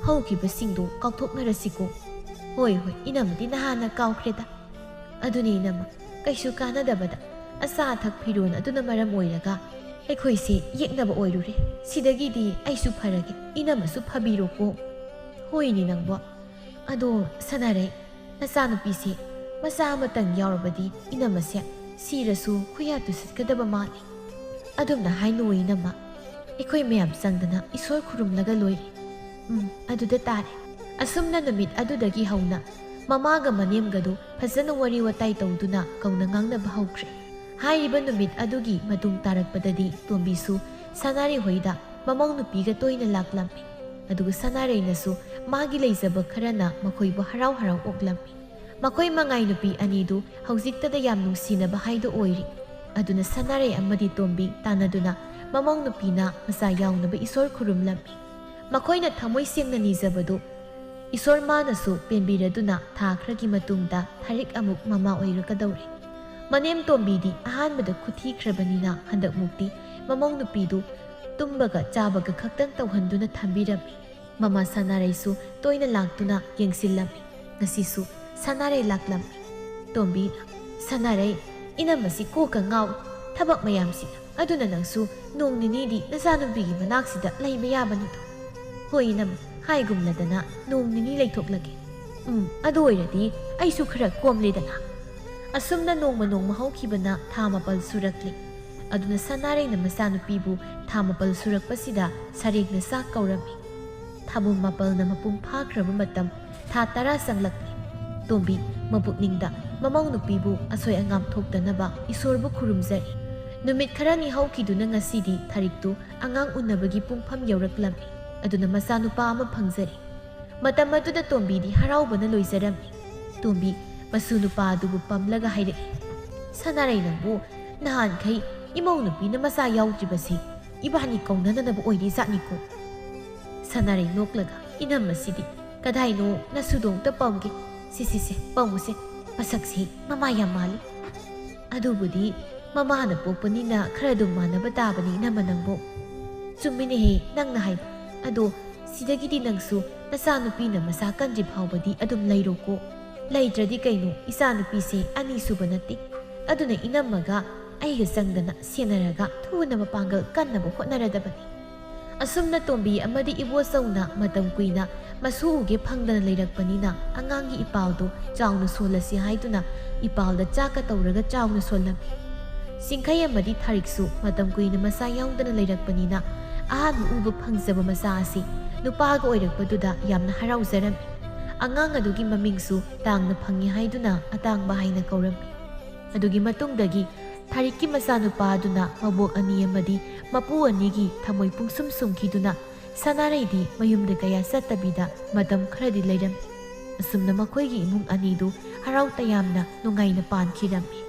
ꯍꯧꯈꯤꯕꯁꯤꯡꯗꯣ ꯀꯥꯎꯊꯣꯛꯅꯔꯁꯤꯀꯣ꯫" "ꯍꯣꯏ, ꯍꯣꯏ, ꯏꯅꯝꯃꯗꯤ ꯅꯍꯥꯟꯅ ꯀꯥꯎꯈ꯭ꯔꯦꯗ꯫" "ꯑꯗꯨꯅꯤ ꯏꯅꯝꯃ, ꯀꯩꯁꯨ ꯀꯥꯟꯅꯗꯕꯗ ꯑꯆꯥ ꯑꯊꯛ ꯐꯤꯔꯣꯜ ꯑꯗꯨꯅ ꯃꯔꯝ ꯑꯣꯏꯔꯒ ꯑꯩꯈꯣꯏꯁꯦ ꯌꯦꯛꯅꯕ ꯑꯣꯏꯔꯨꯔꯦ꯫ ꯁꯤꯗꯒꯤꯗꯤ ꯑꯩꯁꯨ ꯐꯔꯒꯦ, ꯏꯅꯝꯃꯁꯨ ꯐꯕꯤꯔꯣꯀꯣ꯫ ꯍꯣꯏꯅꯦ ꯅꯪꯕꯣ꯫ ꯑꯗꯣ ꯁꯅꯥꯔꯩ, ꯅꯆꯥꯅꯨꯄꯤꯁꯦ ꯃꯆꯥ ꯑꯃꯇꯪ ꯌꯥꯎꯔꯕꯗꯤ ꯏꯅꯝꯃꯁꯦ ꯁꯤꯔꯁꯨ ꯈꯨꯌꯥ ꯇꯨꯁꯤꯠꯀꯗꯕ ꯃꯥꯜꯂꯤ꯫ ꯑꯗꯨꯝꯅ ꯍꯥꯏꯅꯨ ꯏꯅꯝꯃ꯫ ꯑꯩꯈꯣꯏ ꯃꯌꯥꯝ ꯆꯪꯗꯅ ꯏꯁꯣꯔ ꯈꯨꯔꯨꯝꯂꯒ ꯂꯣꯏꯔꯦ꯫ ꯎꯝ, ꯑꯗꯨꯗ ꯇꯥꯔꯦ꯫ ꯑꯁꯨꯝꯅ ꯅꯨꯃꯤꯠ ꯑꯗꯨꯗꯒꯤ ꯍꯧꯅ ꯃꯃꯥꯒ ꯃꯅꯦꯝꯒꯗꯨ ꯐꯖꯅ ꯋꯥꯔꯤ ꯋꯥꯇꯥꯏ ꯇꯧꯗꯨꯅ ꯀꯧꯅ ꯉꯥꯡꯅꯕ ꯍꯧꯈ꯭ꯔꯦ꯫ ꯍꯥꯏꯔꯤꯕ ꯅꯨꯃꯤꯠ ꯑꯗꯨꯒꯤ ꯃꯇꯨꯡ ꯇꯥꯔꯛꯄꯗꯗꯤ ꯇꯣꯝꯕꯤꯁꯨ ꯁꯅꯥꯔꯩ ꯍꯣꯏꯗ ꯃꯃꯧ ꯅꯨꯄꯤꯒ ꯇꯣꯏꯅ ꯂꯥꯛꯂꯝꯃꯤ꯫ ꯑꯗꯨꯒ ꯁꯅꯥꯔꯩꯅꯁꯨ ꯃꯥꯒꯤ ꯂꯩꯖꯕ ꯈꯔꯅ ꯃꯈꯣꯏꯕꯨ ꯍꯔꯥꯎ ꯍꯔꯥꯎ ꯑꯣꯛꯂꯝꯃꯤ꯫ ꯃꯈꯣꯏ ꯃꯉꯥꯏ ꯅꯨꯄꯤ ꯑꯅꯤꯗꯨ ꯍꯧꯖꯤꯛꯇꯗ ꯌꯥꯝ ꯅꯨꯡꯁꯤꯅꯕ ꯍꯥꯏꯗꯨ ꯑꯣꯏꯔꯤ꯫ ꯑꯗꯨꯅ ꯁꯅꯥꯔꯩ ꯑꯃꯗꯤ ꯇꯣꯝꯕꯤ ꯇꯥꯟꯅꯗꯨꯅ ꯃꯃꯧ ꯅꯨꯄꯤꯅ ꯃꯆꯥ ꯌꯥꯎꯅꯕ ꯏꯁꯣꯔ ꯈꯨꯔꯨꯝꯂꯝꯃꯤ꯫ ꯃꯈꯣꯏꯅ ꯊꯃꯣꯏ ꯁꯦꯡꯅ ꯅꯤꯖꯕꯗꯨ ꯏꯁꯣꯔ ꯃꯥꯅꯁꯨ ꯄꯦꯟꯕꯤꯔꯗꯨꯅ ꯊꯥ ꯈꯔꯒꯤ ꯃꯇꯨꯡꯗ ꯊꯥꯔꯤꯛ ꯑꯃꯨꯛ ꯃꯃꯥ ꯑꯣꯏꯔꯛꯀꯗꯧꯔꯦ꯫ ꯃꯅꯦꯝ ꯇꯣꯝꯕꯤꯗꯤ ꯑꯍꯥꯟꯕꯗ ꯈꯨꯊꯤꯈ꯭ꯔꯕꯅꯤꯅ ꯍꯟꯗꯛꯃꯨꯛꯇꯤ ꯃꯃꯧ ꯅꯨꯄꯤꯗꯨ ꯇꯨꯝꯕꯒ ꯆꯥꯕꯒ ꯈꯛꯇꯪ ꯇꯧꯍꯟꯗꯨꯅ ꯊꯝꯕꯤꯔꯝꯃꯤ꯫ ꯃꯃꯥ ꯁꯅꯥꯔꯩꯁꯨ ꯇꯣꯏꯅ ꯂꯥꯛꯇꯨꯅ ꯌꯦꯡꯁꯤꯜꯂꯝꯃꯤ꯫ ꯉꯁꯤꯁꯨ ꯁꯅꯥꯔꯩ ꯂꯥꯛꯂꯝꯃꯤ꯫ ꯇꯣꯝꯕꯤꯅ, "ꯁꯅꯥꯔꯩ, ꯏꯅꯝꯃꯁꯤ ꯀꯣꯛꯀ ꯉꯥꯎꯏ꯫ ꯊꯕꯛ ꯃꯌꯥꯝꯁꯤꯅ꯫ ꯑꯗꯨꯅ ꯅꯪꯁꯨ ꯅꯣꯡ ꯅꯤꯅꯤꯗꯤ ꯅꯆꯥꯅꯨꯄꯤꯒꯤ ꯃꯅꯥꯛꯁꯤꯗ ꯂꯩꯕ ꯌꯥꯕꯅꯤꯗꯣ?" "ꯍꯣꯏ ꯏꯅꯝꯃ, ꯍꯥꯏꯒꯨꯝꯅꯗꯅ ꯅꯣꯡ ꯅꯤꯅꯤ ꯂꯩꯊꯣꯛꯂꯒꯦ꯫ ꯎꯝ, ꯑꯗꯨ ꯑꯣꯏꯔꯗꯤ ꯑꯩꯁꯨ ꯈꯔ ꯀꯣꯝꯂꯦꯗꯅ?" ꯑꯁꯨꯝꯅ ꯅꯣꯡꯃ ꯅꯣꯡꯃ ꯍꯧꯈꯤꯕꯅ ꯊꯥ ꯃꯥꯄꯜ ꯁꯨꯔꯛꯂꯤ꯫ ꯑꯗꯨꯅ ꯁꯅꯥꯔꯩꯅ ꯃꯆꯥꯅꯨꯄꯤꯕꯨ ꯊꯥ ꯃꯥꯄꯜ ꯁꯨꯔꯛꯄꯁꯤꯗ ꯁꯔꯦꯡꯅ ꯆꯥꯛ ꯀꯧꯔꯝꯃꯤ꯫ ꯊꯥꯕꯨꯝ ꯃꯥꯄꯜꯅ ꯃꯄꯨꯡ ꯐꯥꯈ꯭ꯔꯕ ꯃꯇꯝ ꯊꯥ ꯇꯔꯥ ꯆꯪꯂꯛꯂꯤ꯫ ꯇꯣꯝꯕꯤ ꯃꯄꯨꯛꯅꯤꯡꯗ ꯃꯃꯧ ꯅꯨꯄꯤꯕꯨ ꯑꯁꯣꯏ ꯑꯉꯥꯝ ꯊꯣꯛꯇꯅꯕ ꯏꯁꯣꯔꯕꯨ ꯈꯨꯔꯨꯝꯖꯔꯤ꯫ ꯅꯨꯃꯤꯠ ꯈꯔꯅꯤ ꯍꯧꯈꯤꯗꯨꯅ ꯉꯁꯤꯗꯤ ꯊꯥꯔꯤꯛꯇꯨ ꯑꯉꯥꯡ ꯎꯅꯕꯒꯤ ꯄꯨꯡꯐꯝ ꯌꯧꯔꯛꯂꯝꯃꯤ꯫ ꯑꯗꯨꯅ ꯃꯆꯥꯅꯨꯄꯥ ꯑꯃ ꯐꯪꯖꯔꯦ꯫ ꯃꯇꯝ ꯑꯗꯨꯗ ꯇꯣꯝꯕꯤꯗꯤ ꯍꯔꯥꯎꯕꯅ ꯂꯣꯏꯖꯔꯝꯃꯤ꯫ ꯇꯣꯝꯕꯤ ꯃꯁꯨ ꯅꯨꯄꯥ ꯑꯗꯨꯕꯨ ꯄꯝꯂꯒ ꯍꯥꯏꯔꯛꯏ, "ꯁꯅꯥꯔꯩ, ꯅꯪꯕꯨ ꯅꯍꯥꯟꯈꯩ ꯏꯃꯧ ꯅꯨꯄꯤꯅ ꯃꯆꯥ ꯌꯥꯎꯗ꯭ꯔꯤꯕꯁꯤ ꯏꯕꯥꯅꯤ ꯀꯧꯅꯅꯅꯕ ꯑꯣꯏꯔꯤ ꯖꯥꯠꯅꯤꯀꯣ?" ꯁꯅꯥꯔꯩ ꯅꯣꯛꯂꯒ, "ꯏꯅꯝꯃꯁꯤꯗꯤ ꯀꯗꯥꯏꯅꯣ ꯅꯁꯨꯗꯣ ꯑꯝꯇ ꯄꯝꯒꯦ꯫ ꯁꯤ, ꯁꯤ, ꯁꯦ, ꯄꯝꯃꯨꯁꯦ꯫ ꯃꯁꯛꯁꯤ ꯃꯃꯥ ꯌꯥꯝ ꯃꯥꯜꯂꯤ꯫ ꯑꯗꯨꯕꯨꯗꯤ ꯃꯃꯥꯅ ꯄꯣꯛꯄꯅꯤꯅ ꯈꯔ ꯑꯗꯨꯝ ꯃꯥꯟꯅꯕ ꯇꯥꯕꯅꯤ ꯏꯅꯝꯃ ꯅꯪꯕꯨ꯫" "ꯆꯨꯝꯃꯤꯅꯦꯍꯦ ꯅꯪꯅ ꯍꯥꯏꯕ꯫ ꯑꯗꯣ ꯁꯤꯗꯒꯤꯗꯤ ꯅꯪꯁꯨ ꯅꯆꯥꯅꯨꯄꯤꯅ ꯃꯁꯥ ꯀꯟꯗ꯭ꯔꯤ ꯐꯥꯎꯕꯗꯤ ꯑꯗꯨꯝ ꯂꯩꯔꯣꯀꯣ꯫ ꯂꯩꯇ꯭ꯔꯗꯤ ꯀꯩꯅꯣ, ꯏꯆꯥꯅꯨꯄꯤꯁꯦ ꯑꯅꯤꯁꯨꯕ ꯅꯠꯇꯦ꯫ ꯑꯗꯨꯅ ꯏꯅꯝꯃꯒ ꯑꯩꯒ ꯆꯪꯗꯅ ꯁꯦꯟꯅꯔꯒ ꯊꯨꯅ ꯃꯄꯥꯡꯒꯜ ꯀꯟꯅꯕ ꯍꯣꯠꯅꯔꯗꯕꯅꯤ꯫ ꯑꯁꯨꯝꯅ ꯇꯣꯝꯕꯤ ꯑꯃꯗꯤ ꯏꯕꯣꯆꯧꯅ ꯃꯇꯝ ꯀꯨꯏꯅ ꯃꯁꯨ ꯎꯒꯦ ꯐꯪꯗꯅ ꯂꯩꯔꯛꯄꯅꯤꯅ ꯑꯉꯥꯡꯒꯤ ꯏꯄꯥꯜꯗꯨ ꯆꯥꯎꯅ ꯁꯣꯜꯂꯁꯤ ꯍꯥꯏꯗꯨꯅ ꯏꯄꯥꯜꯗ ꯆꯥꯛꯀ ꯇꯧꯔꯒ ꯆꯥꯎꯅ ꯁꯣꯜꯂꯝꯃꯤ꯫ ꯆꯤꯡꯈꯩ ꯑꯃꯗꯤ ꯊꯥꯔꯤꯛꯁꯨ ꯃꯇꯝ ꯀꯨꯏꯅ ꯃꯆꯥ ꯌꯥꯎꯗꯅ ꯂꯩꯔꯛꯄꯅꯤꯅ ꯑꯍꯥꯟꯕ ꯎꯕ ꯐꯪꯖꯕ ꯃꯆꯥ ꯑꯁꯤ ꯅꯨꯄꯥꯒ ꯑꯣꯏꯔꯛꯄꯗꯨꯗ ꯌꯥꯝꯅ ꯍꯔꯥꯎꯖꯔꯝꯃꯤ꯫ ꯑꯉꯥꯡ ꯑꯗꯨꯒꯤ ꯃꯃꯤꯡꯁꯨ ꯇꯥꯡꯅ ꯐꯪꯉꯤ ꯍꯥꯏꯗꯨꯅ ꯑꯇꯥꯡꯕ ꯍꯥꯏꯅ ꯀꯧꯔꯝꯃꯤ꯫ ꯑꯗꯨꯒꯤ ꯃꯇꯨꯡꯗꯒꯤ ꯊꯥꯔꯤꯛꯀꯤ ꯃꯆꯥꯅꯨꯄꯥ ꯑꯗꯨꯅ ꯃꯕꯣꯛ ꯑꯅꯤ ꯑꯃꯗꯤ ꯃꯄꯨ ꯑꯅꯤꯒꯤ ꯊꯃꯣꯏ ꯄꯨꯡꯁꯨꯝ ꯁꯨꯝꯈꯤꯗꯨꯅ ꯁꯅꯥꯔꯩꯗꯤ ꯃꯌꯨꯝꯗ ꯀꯌꯥ ꯆꯠꯇꯕꯤꯗ ꯃꯇꯝ ꯈꯔꯗꯤ ꯂꯩꯔꯝꯃꯤ꯫ ꯑꯁꯨꯝꯅ ꯃꯈꯣꯏꯒꯤ ꯏꯃꯨꯡ ꯑꯅꯤꯗꯨ ꯍꯔꯥꯎ ꯇꯌꯥꯝꯅ ꯅꯨꯡꯉꯥꯏꯅ ꯄꯥꯟꯈꯤꯔꯝꯃꯤ꯫